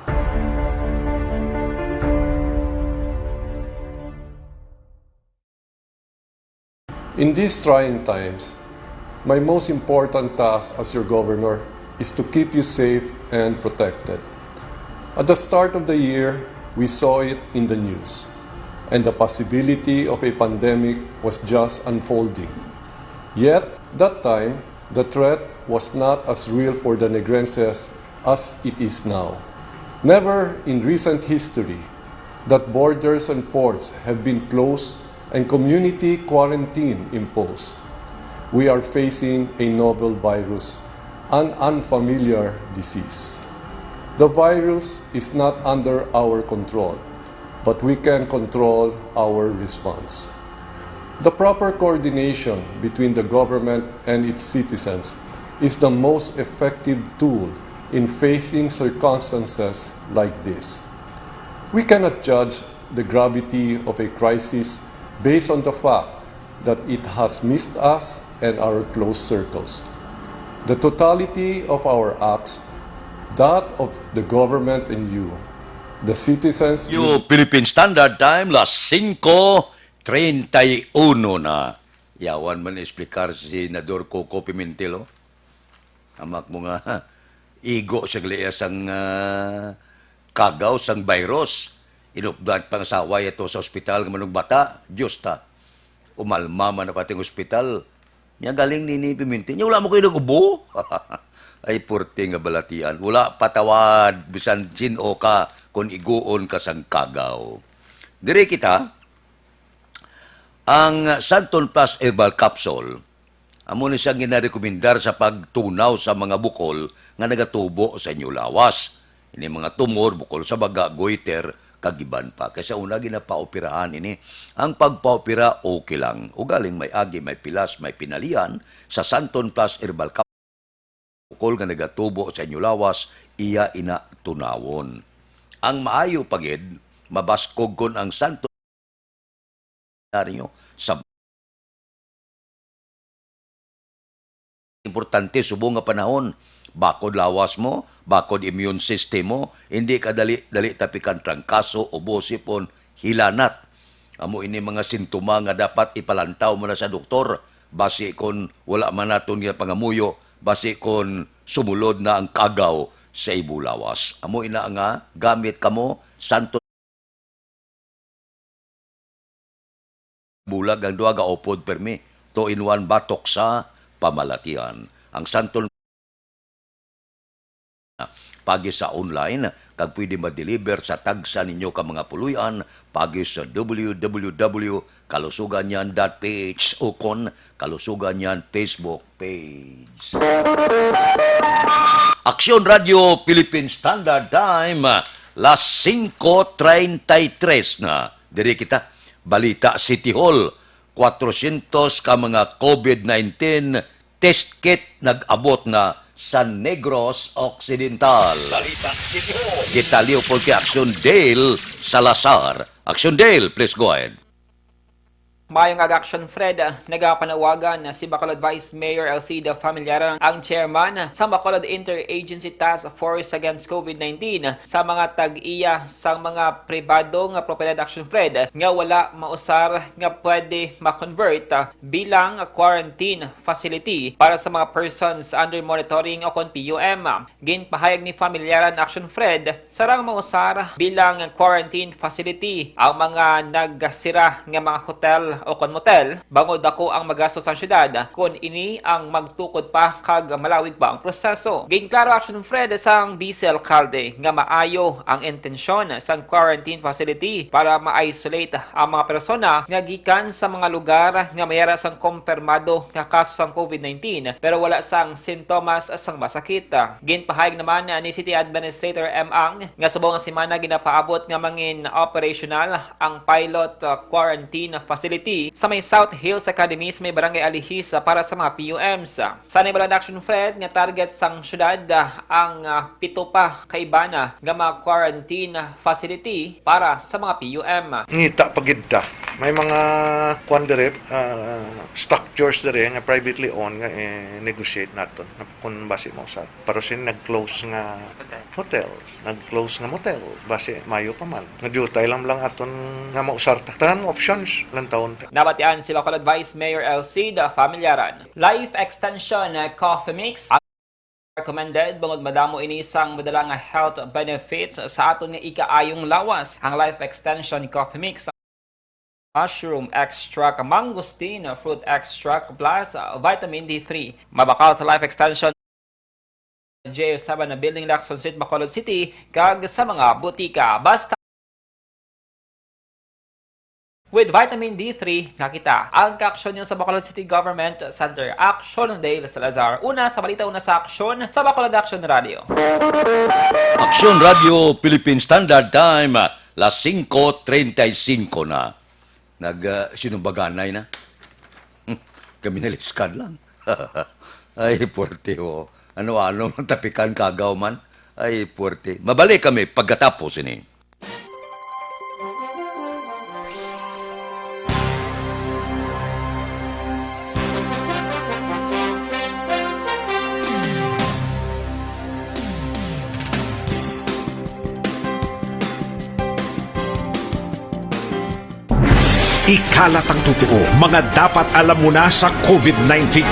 In these trying times, my most important task as your governor is to keep you safe and protected. At the start of the year, we saw it in the news, and the possibility of a pandemic was just unfolding. Yet, that time, the threat was not as real for the Negrenses as it is now. Never in recent history that borders and ports have been closed and community quarantine imposed. We are facing a novel virus, an unfamiliar disease. The virus is not under our control, but we can control our response. The proper coordination between the government and its citizens is the most effective tool in facing circumstances like this. We cannot judge the gravity of a crisis based on the fact that it has missed us and our close circles. The totality of our acts, that of the government and you, the citizens, Yo, Philippine Standard Time, las cinco treinta y uno na. Yawan man explicar si Senador Coco Pimentel, oh. Amak mo nga, igo siya gali sang ah, kagaw sang virus. Inupdan pang asawa ato sa ospital nga manong bata. Diyos ta. Umalma man na pati ang ospital. Nya galing ni, ni Pimentel. Nya wala mo kayo nag-ubo? Ay, purti nga balatian. Wala patawad, bisan sin-o ka, kung iguon ka sang kagaw. Dire kita, ang Santon Plus Herbal Capsule, amo ni siyang ginarekomendar sa pagtunaw sa mga bukol nga nagatubo sa inyo lawas. Ini mga tumor, bukol sa baga, goiter, kag iban pa. Kay sa una, ginapaoperahan ini. Ang pagpaopera, okay lang. Ugaling may agi, may pilas, may pinalian, sa Santon Plus Herbal Capsule, bukol nga nagatubo sa inyo lawas, iya ina tunawon. Ang maayo pa gid, mabaskog kon ang Santon nyo sa importante subong nga panahon. Bakod lawas mo, bakod immune system mo, hindi ka dali-dali tapikan trangkaso, ubo, sipon, hilanat. Amo ini mga sintoma nga dapat ipalantaw mo na sa doktor, basi kon wala man naton nga pangamuyo, basi kon sumulod na ang kagaw sa imo lawas. Amo ina nga gamit kamo, Santon Bulag ang duha, gaupod permi, two-in-one batok sa pamalatian. Ang Santon pagi sa online, kag pwede ma-deliver sa tagsa ninyo ka mga puloy-an pagi sa W W W kalusuganyan dot P H ukon Kalusuganyan Facebook page. Aksyon Radio Philippine Standard Time, las singko treinta y tres na. Diri kita, Balita City Hall, kwatrocientos ka mga COVID nineteen test kit nag-abot na sa Negros Occidental. Balita City Hall. Detalye upod kay Aksyon Dale Salazar. Aksyon Dale, please go ahead. Maayong aga, Aksyon Fred. Nagapanawagan si Bacolod Vice Mayor Alcida Familiaran, ang chairman sa Bacolod Interagency Task Force Against COVID nineteen, sa mga tag-iya sang mga pribado nga propiedad, Aksyon Fred, nga wala mausar nga pwede ma-convert bilang quarantine facility para sa mga persons under monitoring o kon P U M. Ginpahayag ni Familiaran, Aksyon Fred, sarang mausar bilang quarantine facility ang mga nagsira nga mga hotel o kon motel, bangod daku ang magastos sang syudad kon ini ang magtukod pa kag malawig pa ang proseso. Ginklaro, Aksyon Fred, sang Vice Alcalde nga maayo ang intensyon sang quarantine facility para ma-isolate ang mga persona nga gikan sa mga lugar nga may ara sang kumpirmado nga kaso sang COVID nineteen pero wala sang sintomas sang masakit. Ginpahayag naman ni City Administrator M. Ang nga subong nga semana ginapaabot nga mangin operational ang pilot, uh, quarantine facility sa may South Hills Academy sa may Barangay Alihis, uh, para sa mga P U Ms. Sa Nabalan Action Fred nga target sang syudad, uh, ang, uh, pito pa ka iban, uh, nga mga quarantine facility para sa mga P U M. Ngita pa gid ta. May mga kwan diri, ah, structures diri nga privately owned nga, eh, negotiate naton nga kung basi mausar. Pero sin nag-close nga hotels, nag-close nga motel, basi mayo pa man. Nga diutay lang lang aton nga mausar ta. Tanan options lang taon. Nabatian si Bacolod Vice Mayor Alcida Familiaran. Life Extension, uh, Coffee Mix. Recommended bangod madamo ini sang madala nga health benefits sa aton nga ikaayong lawas. Ang Life Extension Coffee Mix, mushroom extract, mangosteen fruit extract, plus, uh, vitamin D three. Mabakal sa Life Extension, J F Sabana Building, Lacson Street, Bacolod City, kag sa mga butika. Basta with vitamin D three nga kita. Ang kaaksyon niyo sa Bacolod City Government Center. Aksyon Dale Salazar. Una sa balita, una sa aksyon sa Bacolod Action Radio. Aksyon Radio Philippine Standard Time, las singko treinta y cinco na. Nag, ah, sinumbaganay na. Kami naliskan lang. Ay, puwerte, oh. Ano-ano man tapikan, kagaw man. Ay, puwerte. Mabalik kami pagkatapos ini. Ikalat ang totoo, mga dapat alam mo na sa COVID nineteen.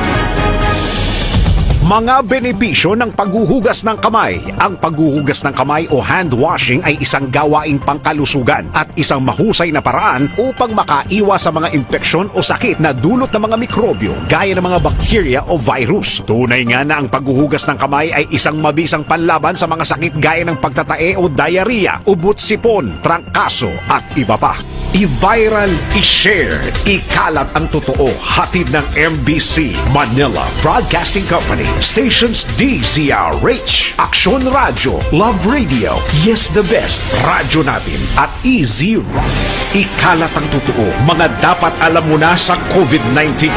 Mga benepisyo ng paghuhugas ng kamay. Ang paghuhugas ng kamay o hand washing ay isang gawaing pangkalusugan at isang mahusay na paraan upang makaiwas sa mga impeksyon o sakit na dulot ng mga mikrobyo gaya ng mga bakterya o virus. Tunay nga na ang paghuhugas ng kamay ay isang mabisang panlaban sa mga sakit gaya ng pagtatae o diarrhea, ubot-sipon, trangkaso, at iba pa. I-viral, i-share, ikalat ang totoo. Hatid ng M B C Manila Broadcasting Company, stations D Z R H, Aksyon Radyo, Love Radio, Yes the Best, Radyo Natin, at Easy Rock. Ikalat ang totoo, mga dapat alam mo na sa COVID nineteen.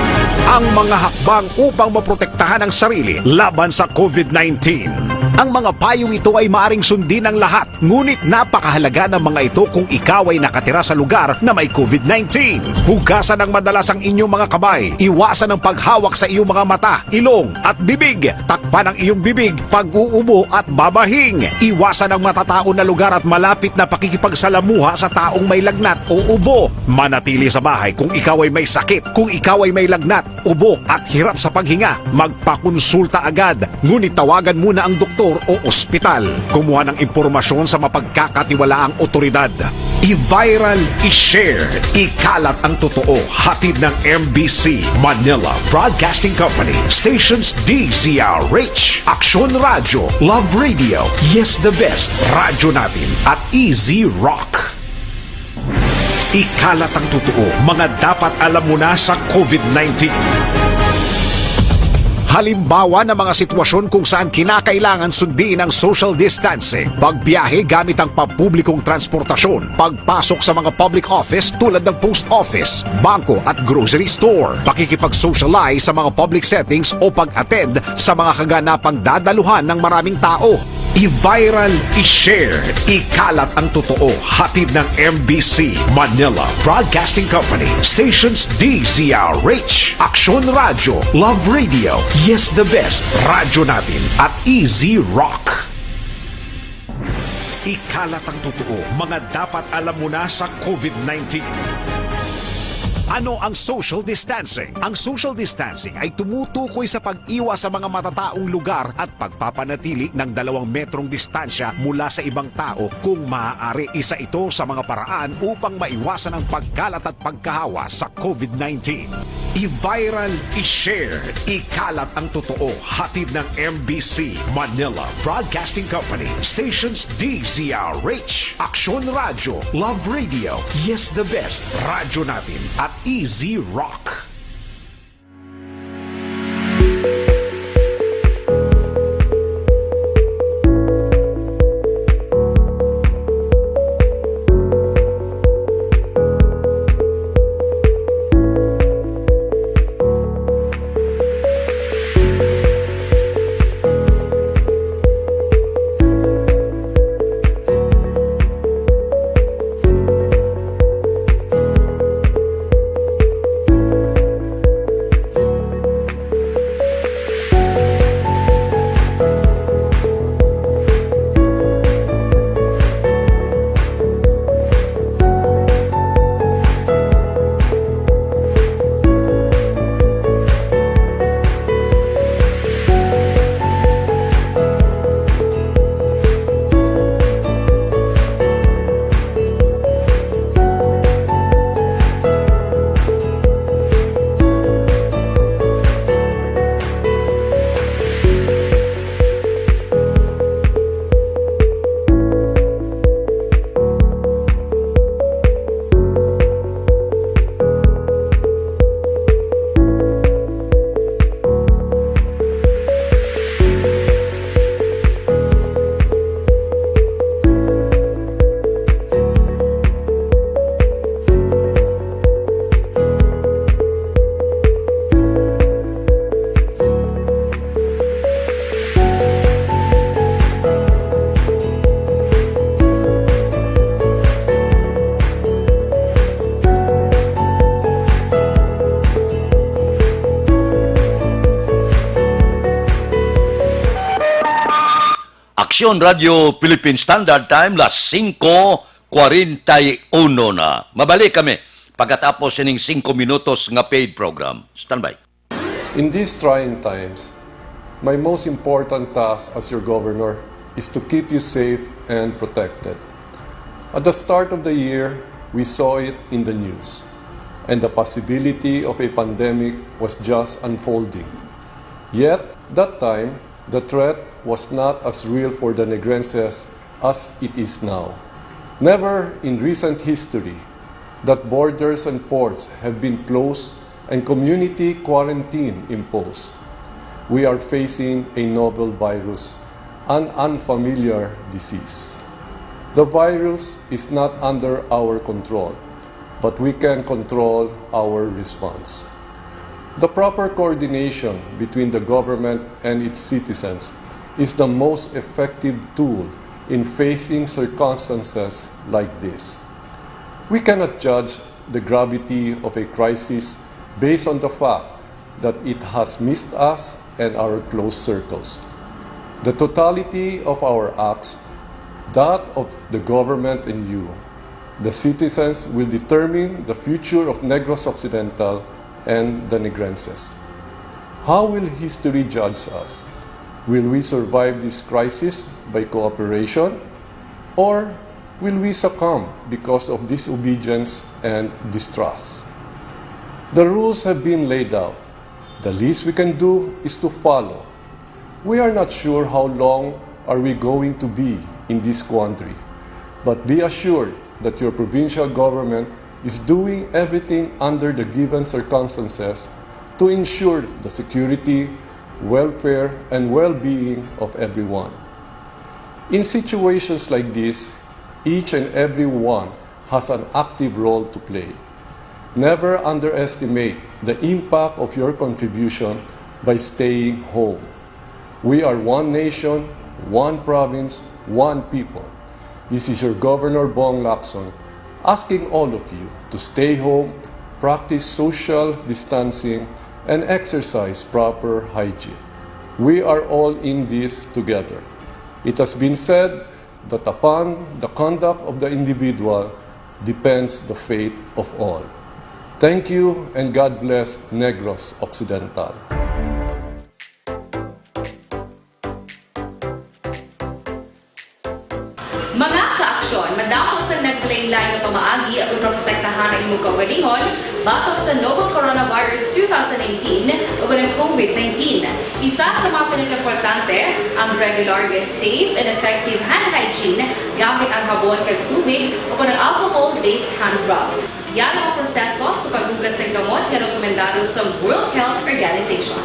Ang mga hakbang upang maprotektahan ang sarili laban sa COVID nineteen. Ang mga payong ito ay maaring sundin ng lahat, ngunit napakahalaga ng mga ito kung ikaw ay nakatira sa lugar na may covid nineteen. Hugasan ng madalas ang inyong mga kamay. Iwasan ang paghawak sa iyong mga mata, ilong, at bibig. Takpan ang iyong bibig pag-uubo at babahing. Iwasan ang matataon na lugar at malapit na pakikipagsalamuha sa taong may lagnat o ubo. Manatili sa bahay kung ikaw ay may sakit, kung ikaw ay may lagnat, ubo, at hirap sa paghinga. Magpakonsulta agad. Ngunit tawagan muna ang doktor o ospital. Kumuha ng impormasyon sa mapagkakatiwalaang otoridad. I-viral, i-share, ikalat ang totoo. Hatid ng M B C Manila Broadcasting Company. Stations D Z R H, Aksyon Radyo, Love Radio, Yes the Best, Radyo Natin, at Easy Rock. Ikalat ang totoo, mga dapat alam mo na sa covid nineteen. Halimbawa ng mga sitwasyon kung saan kinakailangan sundin ang social distancing, pagbiyahe gamit ang pampublikong transportasyon, pagpasok sa mga public office tulad ng post office, bangko at grocery store, pakikipag-socialize sa mga public settings o pag-attend sa mga kaganapang dadaluhan ng maraming tao. I-viral, i-share, ikalat ang totoo. Hatid ng M B C Manila Broadcasting Company. Stations D Z R H, Aksyon Radyo, Love Radio, Yes the Best, Radyo Natin, at Easy Rock. Ikalat ang totoo, mga dapat alam mo na sa covid nineteen. Ano ang social distancing? Ang social distancing ay tumutukoy sa pag-iwas sa mga matataong lugar at pagpapanatili ng dalawang metrong distansya mula sa ibang tao. Kung maaari, isa ito sa mga paraan upang maiwasan ang pagkalat at pagkahawa sa covid nineteen. I-viral, i-share, ikalat ang totoo. Hatid ng M B C Manila Broadcasting Company. Stations D Z R H, Aksyon Radyo, Love Radio, Yes the Best, Radyo Natin, at Easy Rock. Aksyon Radio Philippine Standard Time, las singko kwarenta y uno na. Mabalik kami pagkatapos sining singko minutos nga paid program. Standby. In these trying times, my most important task as your governor is to keep you safe and protected. At the start of the year, we saw it in the news, and the possibility of a pandemic was just unfolding. Yet, that time, the threat was not as real for the Negrenses as it is now. Never in recent history that borders and ports have been closed and community quarantine imposed. We are facing a novel virus, an unfamiliar disease. The virus is not under our control, but we can control our response. The proper coordination between the government and its citizens is the most effective tool in facing circumstances like this. We cannot judge the gravity of a crisis based on the fact that it has missed us and our close circles. The totality of our acts, that of the government and you, the citizens, will determine the future of Negros Occidental and the Negrenses. How will history judge us? Will we survive this crisis by cooperation, or will we succumb because of disobedience and distrust? The rules have been laid out. The least we can do is to follow. We are not sure how long are we going to be in this quandary, but be assured that your provincial government is doing everything under the given circumstances to ensure the security, welfare, and well-being of everyone. In situations like this, each and every one has an active role to play. Never underestimate the impact of your contribution by staying home. We are one nation, one province, one people. This is your Governor Bong Lacson asking all of you to stay home, practice social distancing, and exercise proper hygiene. We are all in this together. It has been said that upon the conduct of the individual depends the fate of all. Thank you and God bless Negros Occidental. Mga kaaksyon, madamo sa naglain-lain nga pamaagi aron maprotektahan ang imong kaugalingon batok sa novel coronavirus two thousand nineteen o ang COVID nineteen. Isa sa mga pinakaimportante, ang regular nga safe and effective hand hygiene gamit ang habon kag tubig o ang alcohol-based hand rub. Yan ang proseso sa paghugas sang kamot nga rekomendado sa World Health Organization.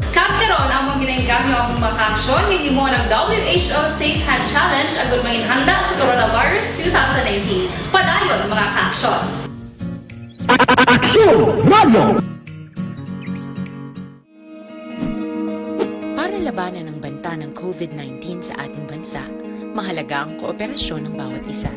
Kag karon, among ginaengganyo ang mga kaaksyon nga himo ng W H O Safe Hand Challenge agud manginhanda sa coronavirus two thousand nineteen. Padayon, mga kaaksyon. Aksyon Radio! Para labanan ang banta ng COVID nineteen sa ating bansa, mahalaga ang kooperasyon ng bawat isa.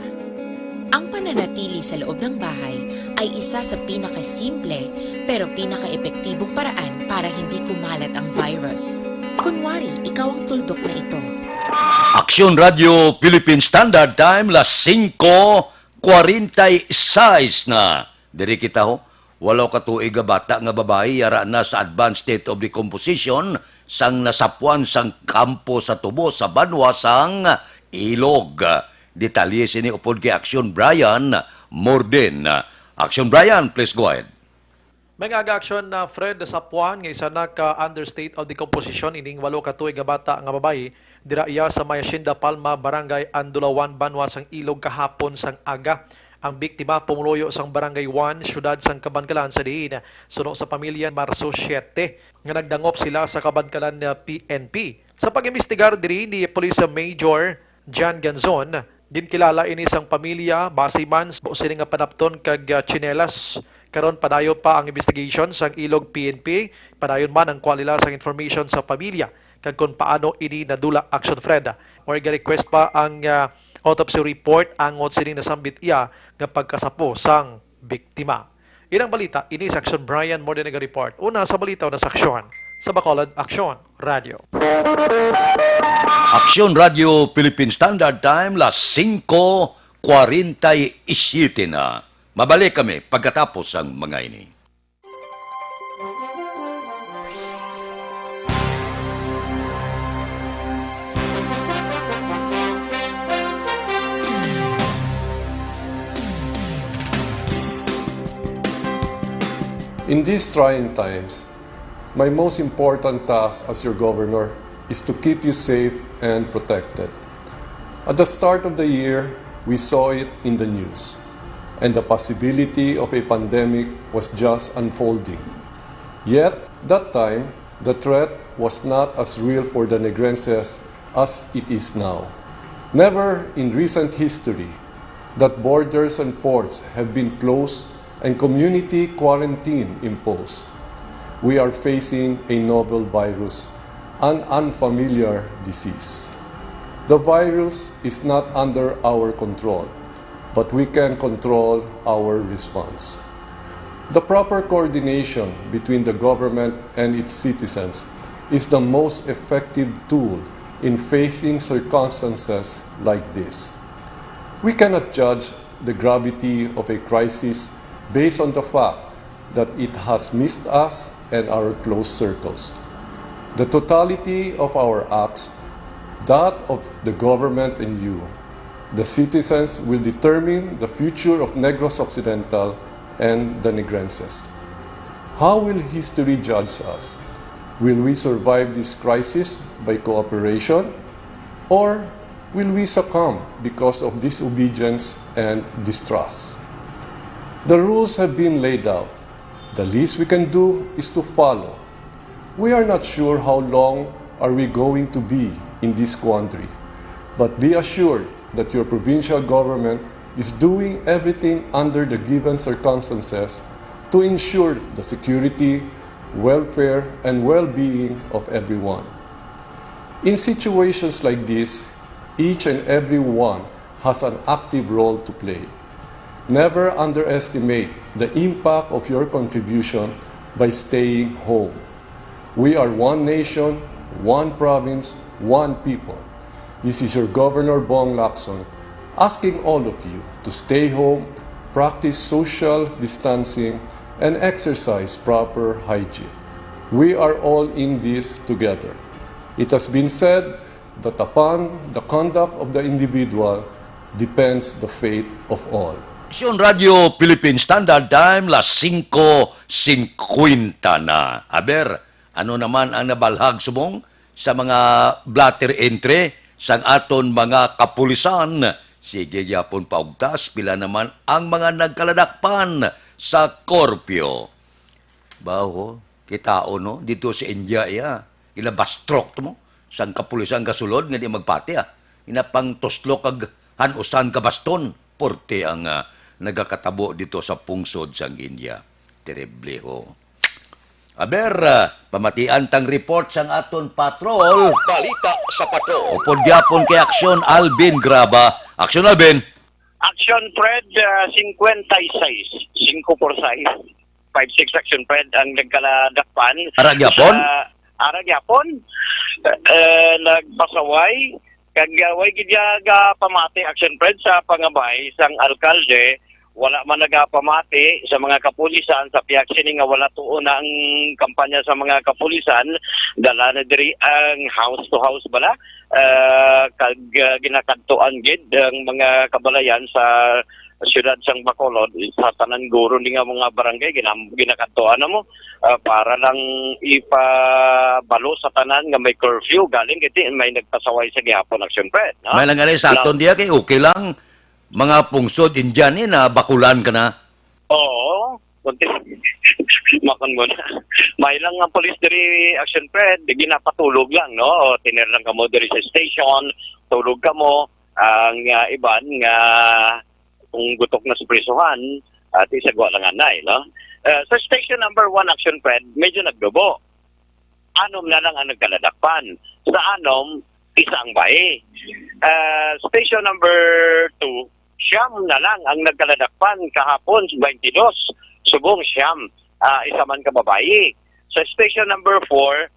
Ang pananatili sa loob ng bahay ay isa sa pinakasimple pero pinakaepektibong paraan para hindi kumalat ang virus. Kunwari, ikaw ang tuldok na ito. Aksyon Radio Philippine Standard Time, las singko kwarenta y seis na. Diri kita, ho. Walo ka tuig nga bata nga babayi yara na sa advanced state of decomposition sang nasapuan sang kampo sa tubo sa banwa sang Ilog. Detalye sini upod kay Aksyon Brian Morden. Aksyon Brian, please go ahead. May aga aksyon na Fred, nasapuan nga isa na ka under state of decomposition ining walo ka tuig nga bata nga babayi dira iya sa may Hacienda Palma, Barangay Andulawan, banwa sang Ilog kahapon sang aga. Ang biktima pumuluyo sang Barangay one, siyudad sang Kabankalan, sa diin suno sa pamilya Marso siete nga nagdangop sila sa Kabankalan nga P N P. Sa pag-imbestigar diri ni Police Major Jan Ganzon, Ginkilala ini sang pamilya base man sa sini nga panapton kag, ah, tsinelas. Karon padayon pa ang investigation sang Ilog P N P. Padayon man ang kuha nila sang information sa pamilya kag kon paano ini nadula, Action Fred. Or ga-request pa ang, ah, autopsy report angot sining nasambit iya nga pagkasapo sang biktima. Inang balita ini sa Action Brian, more than report. Una sa balita, una sa aksyon sa Bacolod Action Radio. Aksyon Radio Philippine Standard Time, las singko kwarenta y siyete na. Mabalik kami pagkatapos sang mga ini. In these trying times, my most important task as your governor is to keep you safe and protected. At the start of the year, we saw it in the news, and the possibility of a pandemic was just unfolding. Yet, that time, the threat was not as real for the Negrenses as it is now. Never in recent history that borders and ports have been closed and community quarantine imposed. We are facing a novel virus, an unfamiliar disease. The virus is not under our control, but we can control our response. The proper coordination between the government and its citizens is the most effective tool in facing circumstances like this. We cannot judge the gravity of a crisis based on the fact that it has missed us and our close circles. The totality of our acts, that of the government and you, the citizens, will determine the future of Negros Occidental and the Negrenses. How will history judge us? Will we survive this crisis by cooperation, or will we succumb because of disobedience and distrust? The rules have been laid out. The least we can do is to follow. We are not sure how long are we going to be in this quandary, but be assured that your provincial government is doing everything under the given circumstances to ensure the security, welfare, and well-being of everyone. In situations like this, each and every one has an active role to play. Never underestimate the impact of your contribution by staying home. We are one nation, one province, one people. This is your Governor Bong Lacson asking all of you to stay home, practice social distancing, and exercise proper hygiene. We are all in this together. It has been said that upon the conduct of the individual depends the fate of all. Aksyon Radio Philippine Standard Time, las singko singkwenta na. Aber, ano naman ang nabalhag subong sa mga blotter entry sang aton mga kapulisan? Sige gyapon paugtas, pila naman ang mga nagkaladakpan sa korpyo? Baho, kitaon, no? Dito sa India, iya. Ginabastrok to mo. Sang kapulisan kasulod nga di magpati, ah. Ginapangtuslok kag hanusan ka baston. Porte ang, ah, nagakatabo dito sa pungsod sang India. Terrible, ho. Aber, ah, pamatian tang report sang aton patrol. Balita sa patrol. Upod gyapon kay Aksyon Alvin Graba. Aksyon Alvin. Action Fred, ah, singkwenta y seis, singko por sais. Five six Action Fred ang nagkaladakpan. Ara gyapon? Sa, ara gyapon. Eh, nagpasaway. Kag, ah, way gid ya ga pamati, Action Fred, sa pangabay sang alkalde. Wala man nagapamati sa mga kapulisan sa pihak sini nga wala tuo na ang kampanya sa mga kapulisan. Dala na diri ang house to house bala. Ah, kag, ah, ginakadtuan gid ang mga kabalayan sa siyudad sang Bacolod, sa tanan guro ni nga mga barangay, ginam-, ginakadtuan na mo, ah, para lang ipabalo sa tanan nga may curfew. Galing kiti may nagpasaway sa gihapon, Action Fred, no? May lang gani sa Now, aton diya kay okay lang, mga pungsod Indian ni na bakulan ka na. Oo. Kunti, makon mo na. May lang ang police diri, Action Fred, ginapatulog lang, no? O, tiner lang kamo diri sa station, tulog kamo. Ang, ah, iban nga kung gutok na sa prisuhan, ah, ti sagwa lang anay, no? Ah, sa station number one, Action Fred, medyo nagdubo. Anom na lang ang nagkaladakpan. Sa anom, isa ang bayi. Ah, station number two, siyam na lang ang nagkaladakpan kahapon, twenty-dos. Subong siyam, ah, isa man ka babayi. Sa station number four,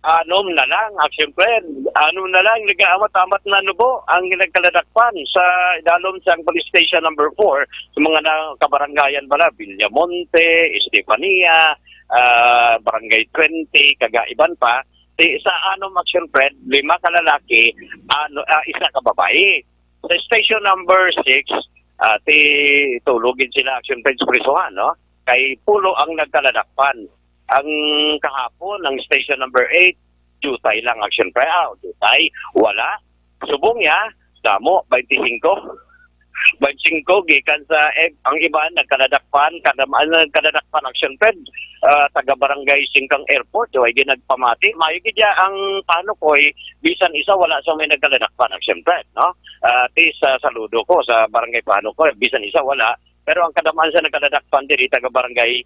anom na lang, Action Fred. Anom na lang, nag-aamat-amat na nubo ang nagkaladakpan sa idalom sang police station number four, sa mga na, kabarangayan bala, Villamonte, Estefania, ah, Barangay twenty, kag iban pa. Ti, sa anom, Action Fred, lima ka lalaki, ano, ah, isa ka babayi. Sa station number six, ah, ti, tulo gid sila, Action Fred, sa prisuhan, no? Kay pulo ang nagkaladakpan. Ang kahapon, ang station number eight, dutay lang, Action Fred. Ah, dutay, wala. Subong ya, damo, twenty-five. Twenty-five gikan sa, eh, ang iban nagkaladakpan, kada, ah, nagkaladakpan, Action Fred, ah, taga Barangay Singkang Airport, way ginagpamati. Maayo gid ya ang Panukoy, bisan isa wala sa may nagkaladakpan, Action Fred, no? Ah, ti sa saludo ko sa Barangay Panukoy, bisan isa wala, pero ang kadamaan sa nagkaladakpan diri taga Barangay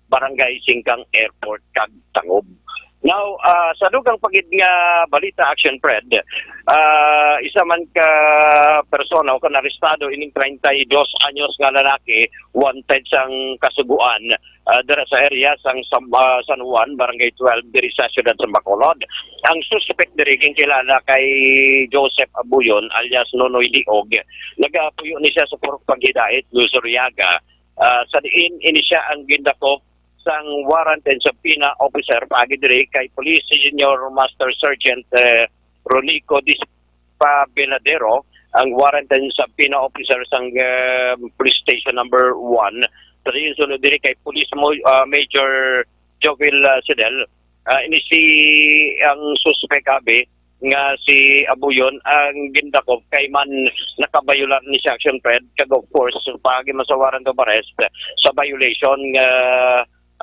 Barangay Singkang Airport kag Tangob. Now, ah, sa dugang pa gid nga balita, Action Fred, ah, isa man ka persona o kan arestado ining treinta y dos anyos nga lalaki, wanted sang kasugoan, ah, dira sa area sang Sam-, ah, San Juan, Barangay twelve, diri sa siyudad sa Bacolod. Ang suspek diri ginkilala kay Joseph Abuyon alias Nonoy Liog. Nagapuyo ni siya sa Purok Paghidait, Luzuriaga. Ah, sa diin ini siya ang gindakop sang warrant and subpoena officer paagi diri kay Police Senior Master Sergeant, eh, Ronico Dispabeladero, ang warrant and subpoena officer sang, eh, Police Station Number One. Sa diin sunod diri kay Police Mo-, ah, Major Jovel, ah, Sidel. Ah, ini si, ang suspek abi nga si Abuyon ang gindakop kay man nakabayular ni siya, Action Fred, kag of course, paagi man sa warrant of arrest, sa violation nga, ah,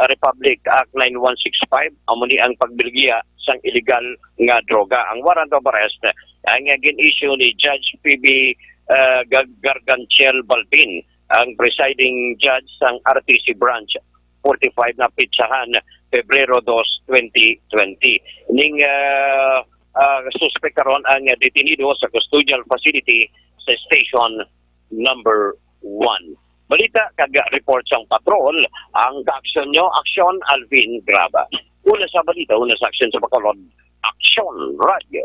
Republic Act nine one six five, amo ni ang pagbilgiya sang illegal nga droga. Ang warrant of arrest ang gin-issue ni Judge P B, ah, Gar-, Garganchiel Balbin, ang presiding judge sang R T C Branch forty-five na pitsahan Pebrero dos, twenty twenty. Ning, ah, ah, suspek karon ang detenido sa custodial facility sa Station Number One. Balita kag report sang patrol, ang kaaksyon nyo, Aksyon Alvin Graba. Una sa balita, una sa aksyon sa Bacolod, Aksyon Radio.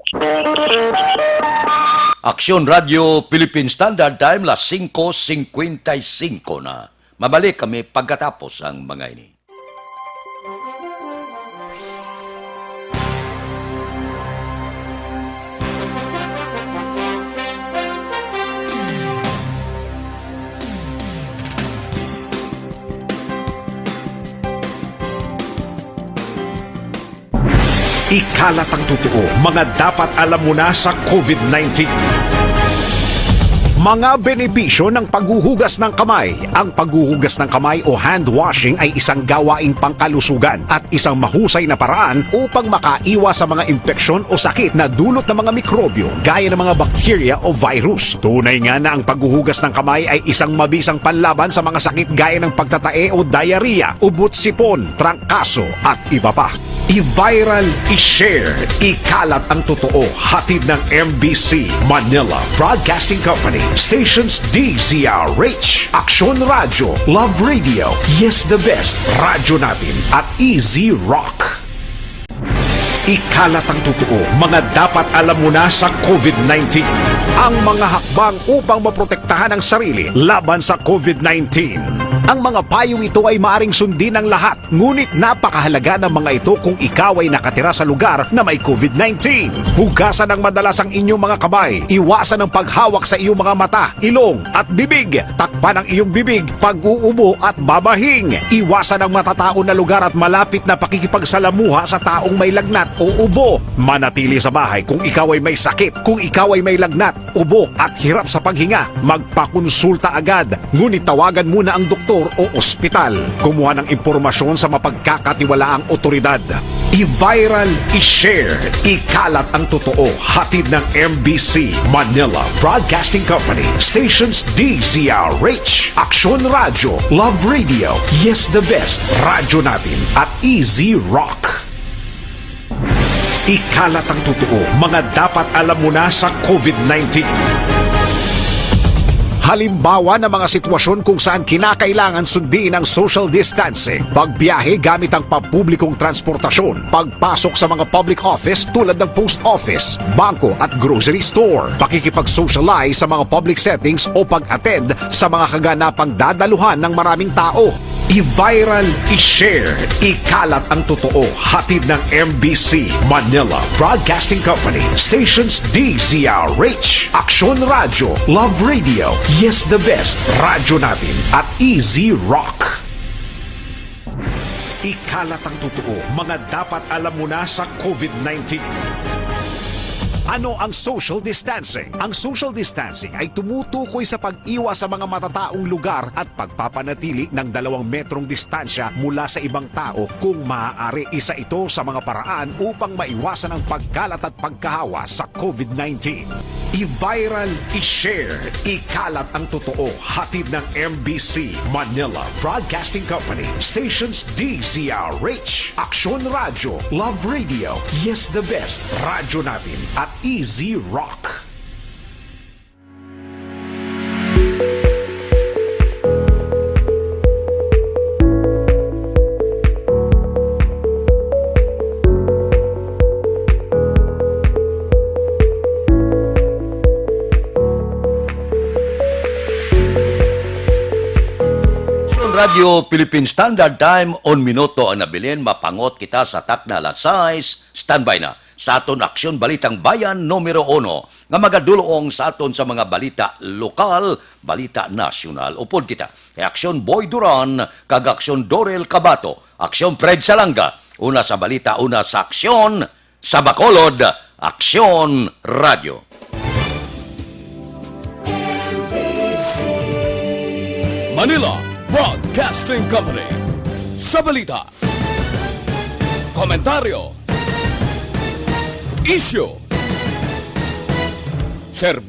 Aksyon Radio Philippine Standard Time, las singko singkwenta y singko na. Mabalik kami pagkatapos ang mga ini. Ikalat ang totoo, mga dapat alam mo na sa COVID nineteen. Mga benepisyo ng paghuhugas ng kamay. Ang paghuhugas ng kamay o hand washing ay isang gawaing pangkalusugan at isang mahusay na paraan upang makaiwas sa mga impeksyon o sakit na dulot ng mga mikrobyo gaya ng mga bakterya o virus. Tunay nga na ang paghuhugas ng kamay ay isang mabisang panlaban sa mga sakit gaya ng pagtatae o diarrhea, ubot sipon, trangkaso, at iba pa. I-viral, i-share, ikalat ang totoo. Hatid ng M B C Manila Broadcasting Company, stations D Z R H, Aksyon Radyo, Love Radio, Yes the Best, Radyo Natin, at Easy Rock. Ikalat ang totoo, mga dapat alam mo na sa COVID nineteen. Ang mga hakbang upang maprotektahan ang sarili laban sa COVID nineteen. Ang mga payong ito ay maaring sundin ng lahat, ngunit napakahalaga ng mga ito kung ikaw ay nakatira sa lugar na may COVID nineteen. Hugasan ng madalas ang inyong mga kamay. Iwasan ang paghawak sa iyong mga mata, ilong, at bibig. Takpan ang iyong bibig pag-uubo at babahing. Iwasan ang matataon na lugar at malapit na pakikipagsalamuha sa taong may lagnat o ubo. Manatili sa bahay kung ikaw ay may sakit. Kung ikaw ay may lagnat, ubo, at hirap sa paghinga, magpakonsulta agad. Ngunit tawagan muna ang doktor o ospital. Kumuha ng impormasyon sa mapagkakatiwalaang otoridad. I-viral, i-share, ikalat ang totoo. Hatid ng M B C Manila Broadcasting Company. Stations D Z R H, Aksyon Radyo, Love Radio, Yes the Best, Radyo Natin, at Easy Rock. Ikalat ang totoo, mga dapat alam mo na sa COVID nineteen. Halimbawa ng mga sitwasyon kung saan kinakailangan sundin ang social distancing: pagbiyahe gamit ang pampublikong transportasyon, pagpasok sa mga public office tulad ng post office, bangko at grocery store, pakikipag-socialize sa mga public settings o pag-attend sa mga kaganapang dadaluhan ng maraming tao. I-viral, i-share, ikalat ang totoo. Hatid ng M B C Manila Broadcasting Company. Stations D Z R H, Aksyon Radyo, Love Radio, Yes the Best, Radyo Natin, at Easy Rock. Ikalat ang totoo, mga dapat alam mo na sa COVID nineteen. Ano ang social distancing? Ang social distancing ay tumutukoy sa pag-iwas sa mga matataong lugar at pagpapanatili ng dalawang metrong distansya mula sa ibang tao kung maaari. Isa ito sa mga paraan upang maiwasan ang pagkalat at pagkahawa sa COVID nineteen. I-viral, i-share, ikalat ang totoo. Hatid ng M B C Manila Broadcasting Company. Stations D Z R H, Aksyon Radyo, Love Radio, Yes the Best, Radyo Natin, at Easy Rock. Radyo Philippine Standard Time, un minuto ang nabilin, mapangot kita sa takna alas sais, standby na sa aton Aksyon Balitang Bayan numero uno, nga magadulong sa aton sa mga balita lokal, balita nasyonal. Upod kita kay Aksyon Boy Duran kag Aksyon Dorel Cabato, Aksyon Fred Salanga, una sa balita, una sa aksyon, sa Bacolod, Aksyon Radyo. Manila Broadcasting Company. Sa balita, komentaryo, isyu, serbisyo.